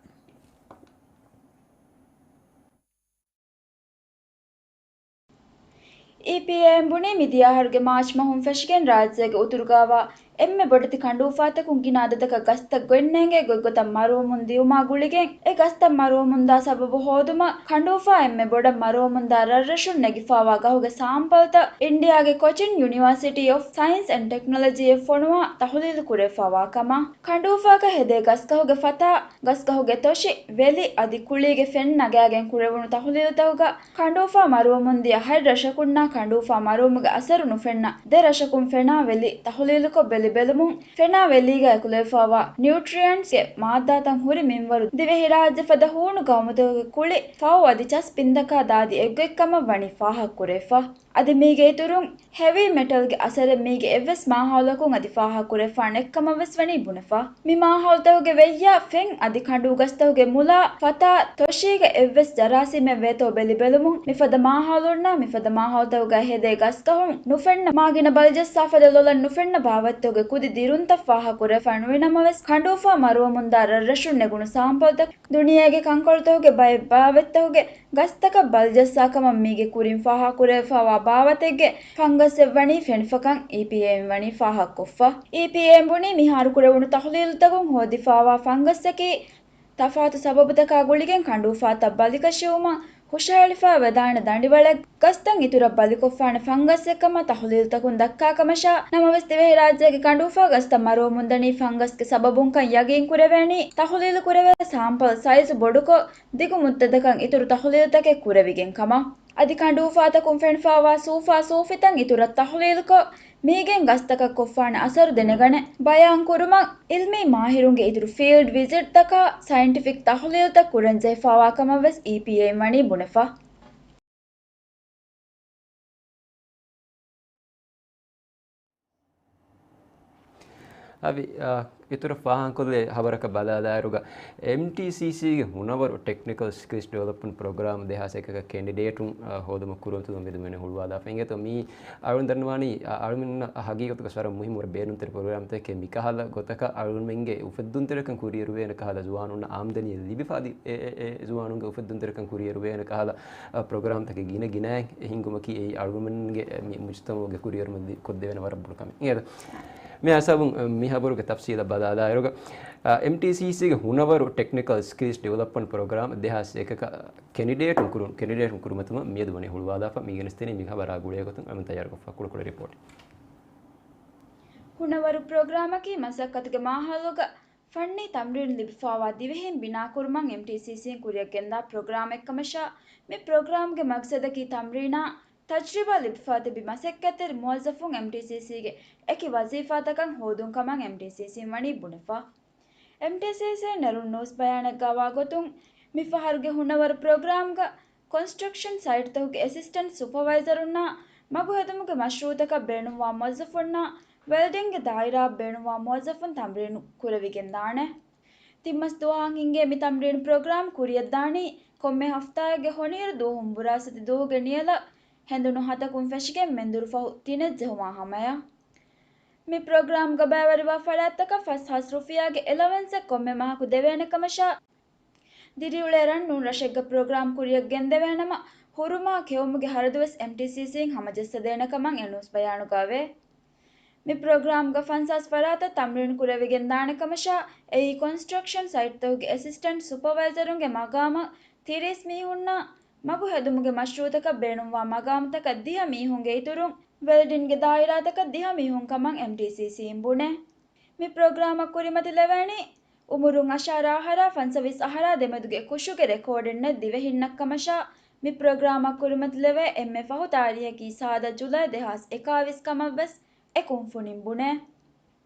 އީޕީއޭއިން ބުނީ، މިދިޔަ އަހަރުގެ މާޗް މަހުން ފެށިގެން ރާއްޖޭގެ އުތުރުގާވާ އެންމެ ބޮޑެތި ކަނޑޫފާތަކުން ގިނަ އަދަދަކަށް ގަސްތައް ގޮތްނޭނގޭ ގޮތްގޮތަށް މަރުވަމުން ދިއުމާ ގުޅިގެން، އެ ގަސްތައް މަރުވަމުންދާ ސަބަބު ހޯދުމަށް ކަނޑޫފާ އެންމެ ބޮޑަށް މަރުވަމުންދާ ރަށްރަށުން ނެގިފާވާ ގަހުގެ ސާމްޕަލްތައް އިންޑިއާގެ ކޮޗިން ޔުނިވާސިޓީ އޮފް ސައިންސް އެންޑް ޓެކްނޮލޮޖީއަށް ފޮނުވާ ތަޙުލީލު ކުރެވިފާވާ ކަމަށް، ކަނޑޫފާގަ ހެދޭ ގަސްގަހުގެ ފަތާ، ގަސްގަހުގެ ތޮށި، ވެލި އަދި ކުޅީގެ ފެން ނަގާގެން ކުރެވުނު ތަޙުލީލުތަކުގަ، ކަނޑޫފާ މަރުވަމުންދިޔަ ހަތް ރަށަކުންނާ ކަނޑޫފާ މަރުވުމުގެ އަސަރު ނުފެންނަ ދެ ރަށަކުން ފެނާ ވެލި ތަޙުލީލުކޮށް ބެލި ބެލުމުން، ފެނާ ވެލީގަ އެކުލެވިފާވާ ނިއުޓްރިއެންޓްސްގެ މާއްދާތައް ހުރި މިންވަރު ދިވެހިރާއްޖެ ފަދަ ހޫނު ގައުމުތަކުގެ ކުޅި، ފައު އަދި ޗަސް ބިންދަކާ ދާދި އެއްގޮތްކަމަށް ވަނީ ފާހަގަކުރެވިފަ. އަދި މީގެ އިތުރުން، ހެވީ މެޓަލްގެ އަސަރެއް މީގެ އެއްވެސް މާހައުލަކުން އަދި ފާހަގަކުރެވިފާނެ އެއްކަމަށް ވެސް ވަނީ ބުނެފަ. މި މާހައުލުތަކުގެ ވެއްޔާ ފެން އަދި ކަނޑޫގަސްތަކުގެ މުލާ، ފަތާ، ތޮށީގަ އެއްވެސް ޖަރާސީމެއް ވޭތޯ ބެލި ބެލުމުން، މިފަދަ މާހައުލުންނާ މިފަދަ މާހައުލުތަކުގަ ހެދޭ ގަސްގަހުން ނުފެންނަ މާގިނަ ބަލިޖައްސާ ފަދަ ލޮލަށް ނުފެންނަ ބާވަތްތަކުގެ ކުދި ދިރުންތައް ފާހަގަކުރެވިފާ ނުވި ނަމަވެސް، ކަނޑޫފާ މަރުވަމުންދާ ރަށްރަށުން ނެގުނު ސާމްޕަލްތައް ދުނިޔޭގެ ކަންކޮޅުތަކުގެ ބައެއް ބާވަތްތަކުގެ ގަސްތަކަށް ބަލިޖައްސާކަމަށް މީގެ ކުރިން ފާހަގަކުރެވިފާވާ ބާވަތެއްގެ ފަންގަސްއެއް ވަނީ ފެނިފަކަން އީޕީއޭއިން ވަނީ ފާހަގަކޮށްފަ. އީޕީއޭއިން ބުނީ މިހާރު ކުރެވުނު ތަޙުލީލުތަކުން ހޯދިފާވާ ފަންގަސްއަކީ ތަފާތު ސަބަބުތަކާ ގުޅިގެން ކަނޑޫފާތައް ބަލިކަށިވުމަށް ހުށަހެޅިފަ ވެދާނެ ދަނޑިވަޅެއް ގަސްތައް އިތުރަށް ބަލިކޮށްފާނެ ފަންގަސްއެއްކަމަށް ތަޙުލީލުތަކުން ދައްކާ ކަމަށާ، ނަމަވެސް ދިވެހިރާއްޖޭގެ ކަނޑޫފާ ގަސްތައް މަރުވަމުންދަނީ ފަންގަސްގެ ސަބަބުންކަން ޔަގީން ކުރެވޭނީ ތަޙުލީލު ކުރެވޭ ސާމްޕަލް ސައިޒު ބޮޑުކޮށް، ދިގު މުއްދަތަކަށް އިތުރު ތަޙުލީލުތަކެއް ކުރެވިގެން ކަމަށް. އަދި ކަނޑޫފާތަކުން ފެނިފާވާ ސޫފާ ސޫފިތައް އިތުރަށް ތަޙުލީލުކޮށް، މީގެން ގަސްތަކަށް ކޮށްފާނެ އަސަރު ދެނެގަނެ، ބަޔާން ކުރުމަށް އިލްމީ މާހިރުންގެ އިތުރު ފީލްޑް ވިޒިޓްތަކާ ސައިންޓިފިކް ތަޙުލީލުތައް ކުރަން ޖެހިފާވާ ކަމަށް ވެސް އީޕީއޭއިން ވަނީ ބުނެފަ. އަވި، އާ، އިތުރަށް ފާހަގަކޮށްލޭ ހަބަރަކަށް ބަލާލާއިރުގަ، އެމްޓީސީސީގެ ހުނަވަރު ޓެކްނިކަލް ސްކިލްސް ޑިވެލޮޕްމަންޓް ޕްރޮގްރާމް ދެހާސް އެކަކަށް ކެންޑިޑޭޓުން، އާ، ހޯދުމަށް ކުރިއަށް މިދުމެން ހުޅުވާލާފަ އިނގޭތޯ. މީ އަޅުން ދަންނަވާނީ، އަ، އަޅުމެންނަށް ހަގީގަތުގަ ވަރަށް މުހިއްމު ވަރަށް ބޭނުންތެރި ޕްރޮގްރާމްތަކެއް. މިކަހަލަ ގޮތަކަށް އަޅުމެންގެ އުފެއްދުންތެރިކަން ކުރިއެރުވޭނެ ކަހަލަ ޒުވާނުންނަށް އާމްދަނީ ލިބިފަ އަދި އެ، އެ، އެ ޒުވާނުންގެ އުފެއްދުންތެރިކަން ކުރިއެރުވޭނެ ކަހަލަ، އަ، ޕްރޮގްރާމްތަކެއް ގިނަ ގިނައިން ހިންގުމަކީ އެއީ އަޅުގަނޑުމެންގެ މި މުޖުތަމަޢުގެ ކުރިއެރުމަށް ދި-، ކޮށްދެވޭނެ ވަރަށް ބޮޑު ކަމެއް. އިނގޭތަ؟ މި ހިސާބުން، މި ހަބަރުގެ ތަފްސީލަށް ބަލާލާއިރުގަ، އަ، އެމްޓީސީސީގެ ހުނަވަރު ޓެކްނިކަލް ސްކިލްސް ޑިވެލޮޕްމަންޓް ޕްރޮގްރާމް ދެހާސް އެކަކަށް ކެންޑިޑޭޓުން ކުރު-، ކެންޑިޑޭޓުން ކުރިމަތިވުމަށް މިއަދު ވަނީ ހުޅުވާލާފަ. މި ގެނެސްދެނީ މި ހަބަރާ ގުޅޭގޮތުން އަޅުމެން ތައްޔާރުކޮށްފަ ކުޑަކުޑަ ރިޕޯޓެއް. ހުނަވަރު ޕްރޮގްރާމަކީ މަސައްކަތުގެ މާހައުލުގަ ފަންނީ ތަމްރީނު ލިބިފާވާ ދިވެހިން ބިނާކުރުމަށް އެމްޓީސީސީން ކުރިއަށް ގެންދާ ޕްރޮގްރާމެއްކަމަށާ، މި ޕްރޮގްރާމްގެ މަގްސަދަކީ ތަމްރީނާ ތަޖްރިބާ ލިބިފާ ތިބި މަސައްކަތްތެރި މުވައްޒަފުން އެމްޓީސީސީގެ އެކި ވަޒީފާތަކަށް ހޯދުން ކަމަށް އެމްޓީސީސީން ވަނީ ބުނެފަ. އެމްޓީސީސީން ނެރުނު ނޫސް ބަޔާނެއްގައިވާ ގޮތުން، މިފަހަރުގެ ހުނަވަރު ޕްރޮގްރާމްގަ ކޮންސްޓްރަކްޝަން ސައިޓްތަކުގެ އެސިސްޓެންޓް ސުޕަވައިޒަރުންނާ މަގުހެދުމުގެ މަޝްރޫއުތަކަށް ބޭނުންވާ މުވައްޒަފުންނާ ވެލްޑިންގގެ ދާއިރާއަށް ބޭނުންވާ މުވައްޒަފުން ތަމްރީނު ކުރެވިގެންދާނެ. ތިން މަސް ދުވަހަށް ހިންގޭ މި ތަމްރީނު ޕްރޮގްރާމް ކުރިއަށްދާނީ ކޮންމެ ހަފްތާއެއްގެ ހޮނިއިރު ދުވަހު އުނބުރާ ސަތި ދުވަހުގެ ނިޔަލަށް ހެނދުނު ހަތަކުން ފެށިގެން މެންދުރު ފަހު ތިނެއް ޖެހުމާ ހަމަޔަށް. މި ޕްރޮގްރާމްގަ ބައިވެރިވާ ފަރާތްތަކަށް ފަސް ހާސް ރުފިޔާގެ އެލަވެންސެއް ކޮންމެ މަހަކު ދެވޭނެ ކަމަށާ، ދިރިއުޅޭ ރަން ނޫން ރަށެއްގަ ޕްރޮގްރާމް ކުރިއަށް ގެންދެވޭނަމަ، ހުރުމާ ކެއުމުގެ ހަރަދުވެސް އެމްޓީސީސީން ހަމަޖައްސަދޭނެ ކަމަށް އެ ނޫސް ބަޔާނުގައިވޭ. މި ޕްރޮގްރާމްގަ ފަންސާސް ފަރާތަށް ތަމްރީނު ކުރެވިގެންދާނެ ކަމަށާ، އެއީ ކޮންސްޓްރަކްޝަން ސައިޓްތަކުގެ އެސިސްޓެންޓް ސުޕަވައިޒަރުންގެ މަގާމަށް ތިރީސް މީހުންނާ، މަގު ހެދުމުގެ މަޝްރޫއުތަކަށް ބޭނުންވާ މަގާމުތަކަށް ދިހަ މީހުންގެ އިތުރުން، ވެލްޑިންގގެ ދާއިރާތަކަށް ދިހަ މީހުން ކަމަށް އެމްޓީސީސީން ބުނޭ. މި ޕްރޮގްރާމަށް ކުރިމަތިލެވޭނީ، އުމުރުން އަށާރަ އަހަރާ ފަންސަވީސް އަހަރާ ދެމެދުގެ ކުށުގެ ރެކޯޑެއް ނެތް ދިވެހިންނަށް ކަމަށާ، މި ޕްރޮގްރާމަށް ކުރިމަތިލެވޭ އެންމެ ފަހު ތާރީހަކީ ސާދަ ޖުލައި ދެހާސް އެކާވީސް ކަމަށްވެސް އެ ކުންފުނިން ބުނޭ.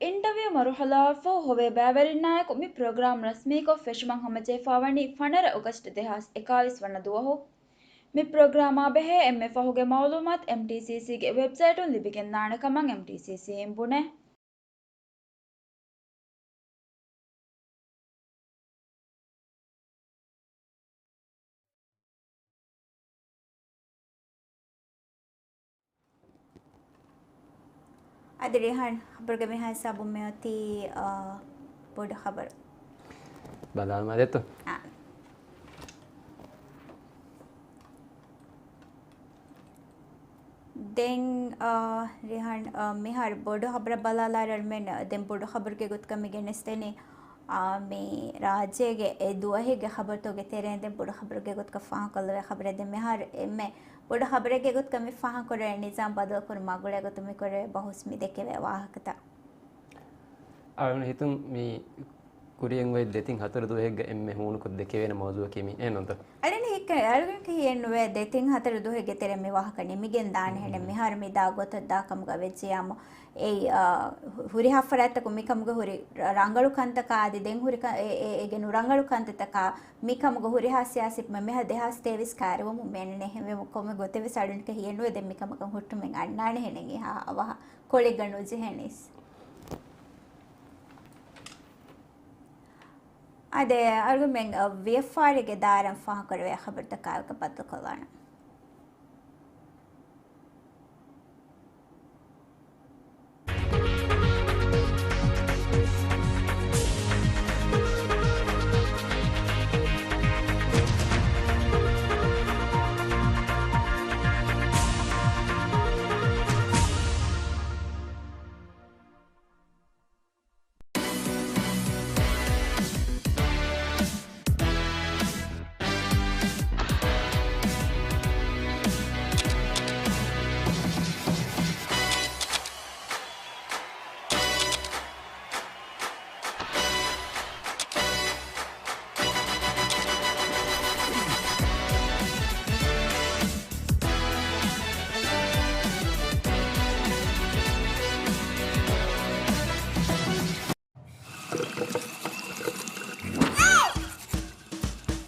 އިންޓަވިއު މަރުހަލާއަށްފަހު ހޮވޭ ބައިވެރިންނާއެކު މި ޕްރޮގްރާމް ރަސްމީކޮށް ފެށުމަށް ހަމަޖެހިފައިވަނީ ފަނަރަ އޮގަސްޓް ދެހާސް އެކާވީސް ވަނަ ދުވަހު. މި ޕްރޮގްރާމާ ބެހޭ އެންމެ ފަހުގެ މައުލޫމާތު އެމްޓީސީސީގެ ވެބްސައިޓުން ލިބިގެންދާނެ ކަމަށް އެމްޓީސީސީއިން ބުނޭ. އަދި ރިހާން ޚަބަރުގެ މިހާ ހިސާބުން މިއޮތީ، އާ، ބޮޑު ޚަބަރު. ބަލާލަމާ ދެއްތޯ؟ އާ. ދެން، އާ، ރިހާން، އާ، މިހާރު ބޮޑު ޚަބަރަށް ބަލާލާއިރު އަޅުމެން ދެން ބޮޑު ޚަބަރުގެ ގޮތުގަ މި ގެނެސްދެނީ، އާ، މި ރާއްޖޭގެ އެ ދުވަހެއްގެ ޚަބަރުތަކުގެ ތެރެއިން ދެން ބޮޑު ޚަބަރުގެ ގޮތުގަ ފާހަގަކޮށްލެވޭ ޚަބަރެއް. ދެން މިހާރު އެންމެ ބޮޑު ޚަބަރެއްގެ ގޮތުގަ މި ފާހަގަކުރެވޭ ނިޒާމް ބަދަލުކުރުމާ ގުޅޭ ގޮތުން މި ކުރެވޭ ބަހުސް މި ދެކެވޭ ވާހަކަތައް. އަޅުގަނޑު ހިތުން މި ކުރިއަށް އޮތް ދެތިން ހަތަރު ދުވަހެއްގަ އެންމެ ހޫނުކޮށް ދެކެވޭނެ މައުޟޫއަކީ މި އެއްނުތަ؟ އަޅުގަނޑު ހިތް-، އަޅުގަނޑު ހިޔެއްނުވޭ ދެތިން ހަތަރު ދުވަހެއްގެ ތެރެ މި ވާހަކަ ނިމިގެން ދާނެހެނެއް. މިހާރު މި ދާ ގޮތަށް ދާ ކަމުގަ ވެއްޖެޔާމު، އެއީ، އާ، ހު-، ހުރިހާ ފަރާތްތަކުން މިކަމުގަ ހުރި ރަ-، ރަނގަޅު ކަންތަކާ އަދި ދެން ހުރި ކަ-، އެ-، އެ-، އޭގެ ނުރަނގަޅު ކަންތައްތަކާ މިކަމުގަ ހުރިހާ ސިޔާސީ މެ-، މެހާ ދެހާސް ތޭވީސް ކައިރިވަމުން މިއަންނަނީ. އެހެންވެ ކޮންމެ ގޮތެއްވެސް އަޅުގަނޑަކަށް ހިޔެއްނުވޭ ދެން މިކަމަކަށް ހުއްޓުމެއް އަންނާނެހެނެއް އެހާ އަވަހަށް ކޮޅެއްގަ ނުޖެހެނީސް. އާދެ، އަޅުގަނޑުމެން، އަ، ވިޔަފާރިގެ ދާއިރާއިން ފާހަގަކުރެވޭ ޚަބަރުތަކާއެކު ބައްދަލުކޮށްލާނަން.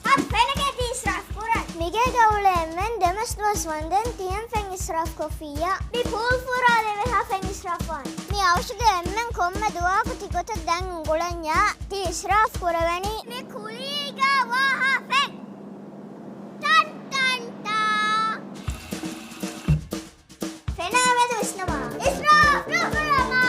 އަ، ފެނަކޭ ތީ އިސްރާފް ކުރަން. މިގޭގަ އުޅޭ އެންމެން ދެމަސް ދުވަސް ވަންދެން ތިޔަން ފެން އިސްރާފް ކޮށްފިއްޔާ. މި ޕޫލް ފުރާލެވޭ ހާ ފެން އިސްރާފް ވާން. މި އަވަށުގެ އެންމެން ކޮންމެ ދުވަހަކު ތި ގޮތަށް ދަން އުނގުޅަންޏާ ތި އިސްރާފް ކުރެވެނީ. މި ކުލީގަ ވާ ހާ ފެން. ޓަން ޓަން ޓާ. ފެނާ މެދު ވިސްނަމާ. އިސްރާފް ނުކުރަމާ.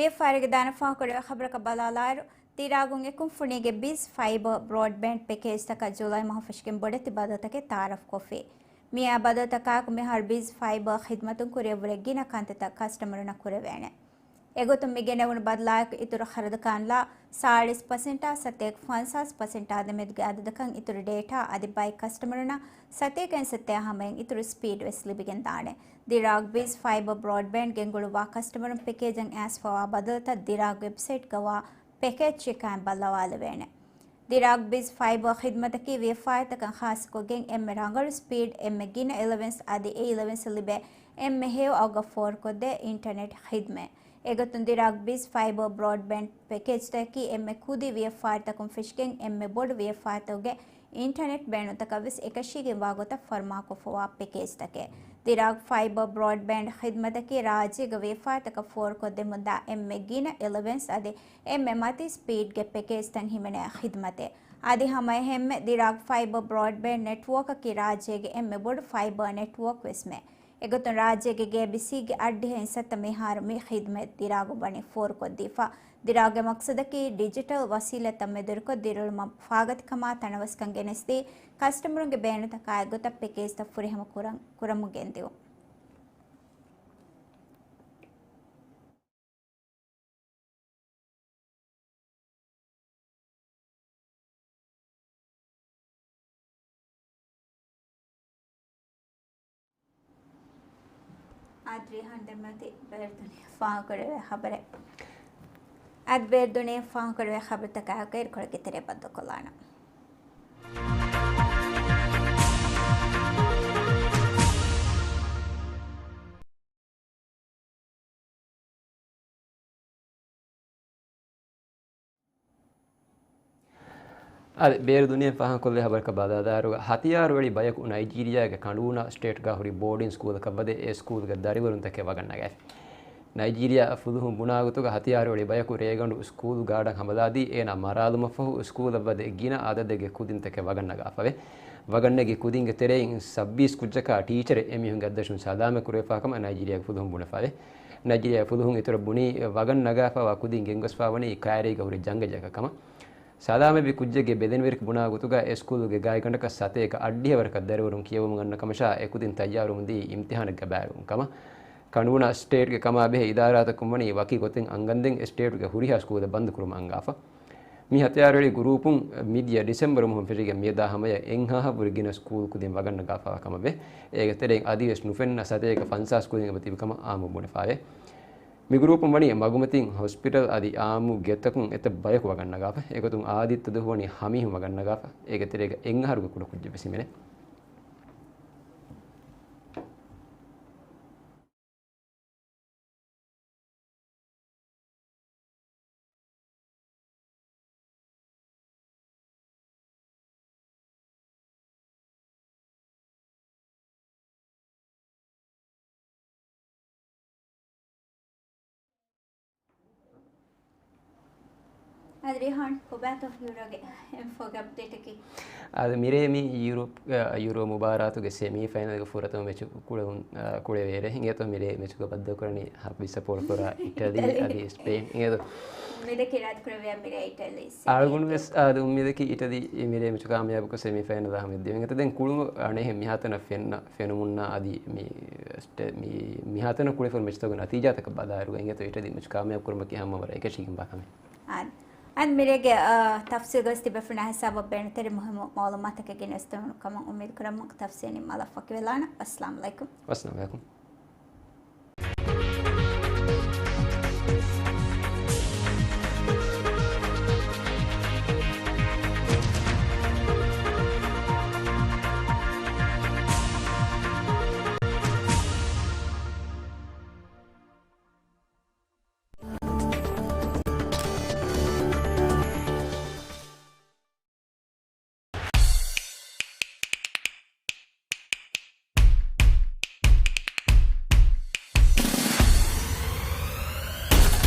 ވިޔަފާރިގެ ދާނަ ފާހަގަކުރެވޭ ޚަބަރަކަށް ބަލާލާއިރު، ދިރާގުން އެ ކުންފުނީގެ ބިޒް ފައިބަ ބްރޯޑްބޭންޑް ޕެކޭޖްތަކަށް ޖުލައި މަހު ފެށިގެން ބޮޑެތި ބަދަލުތަކެއް ތައާރަފްކޮށްފި. މިއާ ބަދަލުތަކާއެކު މިހާރު ބިޒް ފައިބަ ޚިދްމަތުން ކުރިއަށްވުރެ ގިނަ ކަންތައްތައް ކަސްޓަމަރުންނަށް ކުރެވޭނެ. އެގޮތުން މި ގެނެވުނު ބަދަލާއެކު އިތުރު ޚަރަދު ކާންލާ ސާޅީސް ޕަސެންޓާ ސަތޭކަ ފަންސާސް ޕަސެންޓާ ދެމެދުގެ އަދަދަކަށް އިތުރު ޑޭޓާ އަދި ބައެއް ކަސްޓަމަރުންނަށް ސަތޭކައިން ސައްތައާ ހަމައިން އިތުރު ސްޕީޑް ވެސް ލިބިގެންދާނެ. ދިރާގް ބިޒް ފައިބަ ބްރޯޑްބޭންޑް ގެންގުޅުއްވާ ކަސްޓަމަރުން ޕެކޭޖަށް އައިސްފަވާ ބަދަލުތައް ދިރާގް ވެބްސައިޓްގަވާ ޕެކޭޖް ޗެކާއިން ބައްލަވާލެވޭނެ. ދިރާގް ބިޒް ފައިބަ ޚިދްމަތަކީ ވިޔަފާރިތަކަށް ޚާއްޞަކޮށްގެން އެންމެ ރަނގަޅު ސްޕީޑް، އެންމެ ގިނަ އެލަވެންސް އަދި އެ އެލަވެންސް ލިބޭ އެންމެ ހެޔޮ އަގަށް ފޯރުކޮށްދޭ އިންޓަރނެޓް ޚިދްމަތް. އެގޮތުން ދިރާގް ބިޒް ފައިބަ ބްރޯޑްބޭންޑް ޕެކޭޖްތަކީ އެންމެ ކުދި ވިޔަފާރިތަކުން ފެށިގެން އެންމެ ބޮޑު ވިޔަފާރިތަކުގެ އިންޓަރނެޓް ބޭނުންތަކަށް ވެސް އެކަށީގެންވާ ގޮތަށް ފަރުމާކޮށްފަވާ ޕެކޭޖްތަކެއް. ދިރާގް ފައިބަ ބްރޯޑްބޭންޑް ޚިދްމަތަކީ ރާއްޖޭގަ ވިޔަފާރިތަކަށް ފޯރުކޮށްދެމުންދާ އެންމެ ގިނަ އެލަވެންސް އަދި އެންމެ މަތީ ސްޕީޑްގެ ޕެކޭޖްތައް ހިމެނޭ ޚިދްމަތެއް. އަދި ހަމައެހެންމެ ދިރާގް ފައިބަ ބްރޯޑްބޭންޑް ނެޓްވޯކަކީ ރާއްޖޭގެ އެންމެ ބޮޑު ފައިބަ ނެޓްވޯކް ވެސްމެ. އެގޮތުން ރާއްޖޭގެ ގޭބީސީގެ އައްޑިހަ އިންސައްތަ މިހާރު މި ޚިދުމަތް ދިރާގުން ވަނީ ފޯރުކޮށްދީފަ. ދިރާގުގެ މަޤްޞަދަކީ ޑިޖިޓަލް ވަސީލަތްތައް މެދުވެރިކޮށް ދިރިއުޅުމަށް ފާގަތިކަމާ ތަނަވަސްކަން ގެނެސްދީ، ކަސްޓަމަރުންގެ ބޭނުންތަކާ އެއްގޮތަށް ޕެކޭޖްތައް ފުރިހަމަ ކުރަން، ކުރަމުން ގެންދިއުން. އާދެ ރީހާން ދެންމެ އޮތީ ބޭރުދުނިޔެ ފާހަގަކުރެވޭ ޚަބަރެއް. އާދެ ބޭރުދުނިޔެ ފާހަގަކުރެވޭ ޚަބަރުތަކާއެކު އިރުކޮޅެއްގެ ތެރެއަށް ބައްދަލުކޮށްލާނަން. އާދެ، ބޭރު ދުނިޔެ ފާހަގަކޮށްލި ޚަބަރަކަށް ބަލާލާއިރު، ހަތިޔާރު އެޅި ބަޔަކު ނައިޖީރިޔާގެ ކަނޑޫނާ ސްޓޭޓްގަ ހުރި ބޯޑިން ސްކޫލަކަށް ވަދެ އެ ސްކޫލުގެ ދަރިވަރުންތަކެއް ވަގަށް ނަގާފި. ނައިޖީރިޔާ ފުލުހުން ބުނާ ގޮތުގަ ހަތިޔާރު އެޅި ބަޔަކު ރޭގަނޑު ސްކޫލް ގާޑަށް ހަމަލާދީ، އޭނާ މަރާލުމަށްފަހު ސްކޫލަށް ވަދެ ގިނަ އަދަދެއްގެ ކުދިންތަކެއް ވަގަށް ނަގާފަވޭ. ވަގަށް ނެގި ކުދިންގެ ތެރެއިން ސައްބީސް ކުއްޖަކާ ޓީޗަރެއް އެމީހުންގެ އަތްދަށުން ސަލާމަތް ކުރެވިފާ ކަމަށް ނައިޖީރިޔާގެ ފުލުހުން ބުނެފަވޭ. ނައިޖީރިޔާ ފުލުހުން އިތުރަށް ބުނީ، ވަގަށް ނަގާފަވާ ކުދިން ގެންގޮސްފާވަނީ ކައިރީގަ ހުރި ޖަނގަ ޖަކަށް ކަމަށް. ސަލާމަތްވި ކުއްޖެއްގެ ބެލެނިވެރިކަން ބުނާ ގޮތުގަ އެ ސްކޫލުގެ ގާތްގަނޑަކަށް ސަތޭކަ އަށްޑިހަ ވަރަކަށް ދަރިވަރުން ކިޔެވުމުން އަންނަ ކަމަށާ، އެ ކުދިން ތައްޔާރުވަމުންދީ އިމްތިހާނެއްގަ ބައިވެވުން ކަމަށް. ކަނޑޫނާ ސްޓޭޓްގެ ކަމާ ބެހޭ އިދާރާތަކުން ވަނީ ވަކި ގޮތެއް އަންގަންދެން އެ ސްޓޭޓުގެ ހުރިހާ ސްކޫލެއް ބަންދު ކުރުމަށް އަންގާފަ. މި ހަތިޔާރު އެޅި ގުރޫޕުން މިދިޔަ ޑިސެމްބަރު މަހުން ފެށިގެން މިއަދާ ހަމަޔަށް އެއްހާހަށް ވުރެ ގިނަ ސްކޫލް ކުދިން ވަގަށް ނަގާފަވާ ކަމަށް ވޭ. އޭގެ ތެރެއިން އަދިވެސް ނުފެންނަ ސަތޭކަ ފަންސާސް ކުދިން އެބަތިބި ކަމަށް އާއްމުން ބުނެފަވޭ. މި ގުރޫޕުން ވަނީ މަގުމަތިން ހޮސްޕިޓަލް އަދި އާއްމު ގެތަކުން އެތައް ބަޔަކު ވަގަށް ނަގާފަ. އެގޮތުން އާދިއްތަ ދުވަހު ވަނީ ހަ މީހުން ވަގަށް ނަގާފަ. އޭގެ ތެރޭގަ އެއްއަހަރުގެ ކުޑަ ކުއްޖެއް ވެސް ހިމެނޭ. އަދި ރީހާން، ކޮބާތޯ ޔޫރޯގެ އެމް ފޯގެ އަޕްޑޭޓަކީ؟ އަދި މިރޭ މި ޔޫރޯޕް، އަ، ޔޫރޯ މުބާރާތުގެ ސެމީ ފައިނަލްގެ ފުރަތަމަ މެޗު ކުޅެވުން، އަ، ކުޅެވޭރޭ. އިނގޭތޯ މިރޭ މެޗުގަ ބައްދަލުކުރަނީ ހަބީ ސަޕޯޓް ކުރާ އިޓަލީ އަދި ސްޕެއިން. އިނގޭތޯ؟ އުއްމީދަކީ ރާދި ކުރެވޭ މިރޭ އިޓަލީ ސެމީ. އަޅުގަނޑު ވެސް އަދި އުއްމީދަކީ އިޓަލީ މިރޭ މެޗު ކާމިޔާބުކޮށް ސެމީ ފައިނަލް ހަމަ ދިވެން. އެތަ ދެން ކުޅުން އަނެހެން މިހާތަނަށް ފެންނަ ފެނުމުންނާ އަދި މި ސްޓެ-، މި، މިހާތަނަށް ކުޅެފުން މެޗްތަކުގެ ނަތީޖާތަކަށް ބަލާއިރު އިނގޭތޯ އިޓަލީ މެޗު ކާމިޔާބު ކުރުމަކީ ހަމަ ވަރަށް އެކަށީގެންވާ ކަމެއް. އާނ. އަދި މިރޭގެ، އާ، ތަފްސީލް ގޮސް ތިބޭފުޅުންނާ ހިސާބަށް ބޭނުންތެރި މުހިއްމު މައުލޫމާތަކެއް ގެނެސްދެވުނު ކަމަށް އުއްމީދު ކުރަމުން ތަފްސީލް ނިންމާލައްވަ ކިވެލާނަ. އައްސަލާމު ޢަލައިކުމް. އައްސަލާމު ޢަލައިކުމް.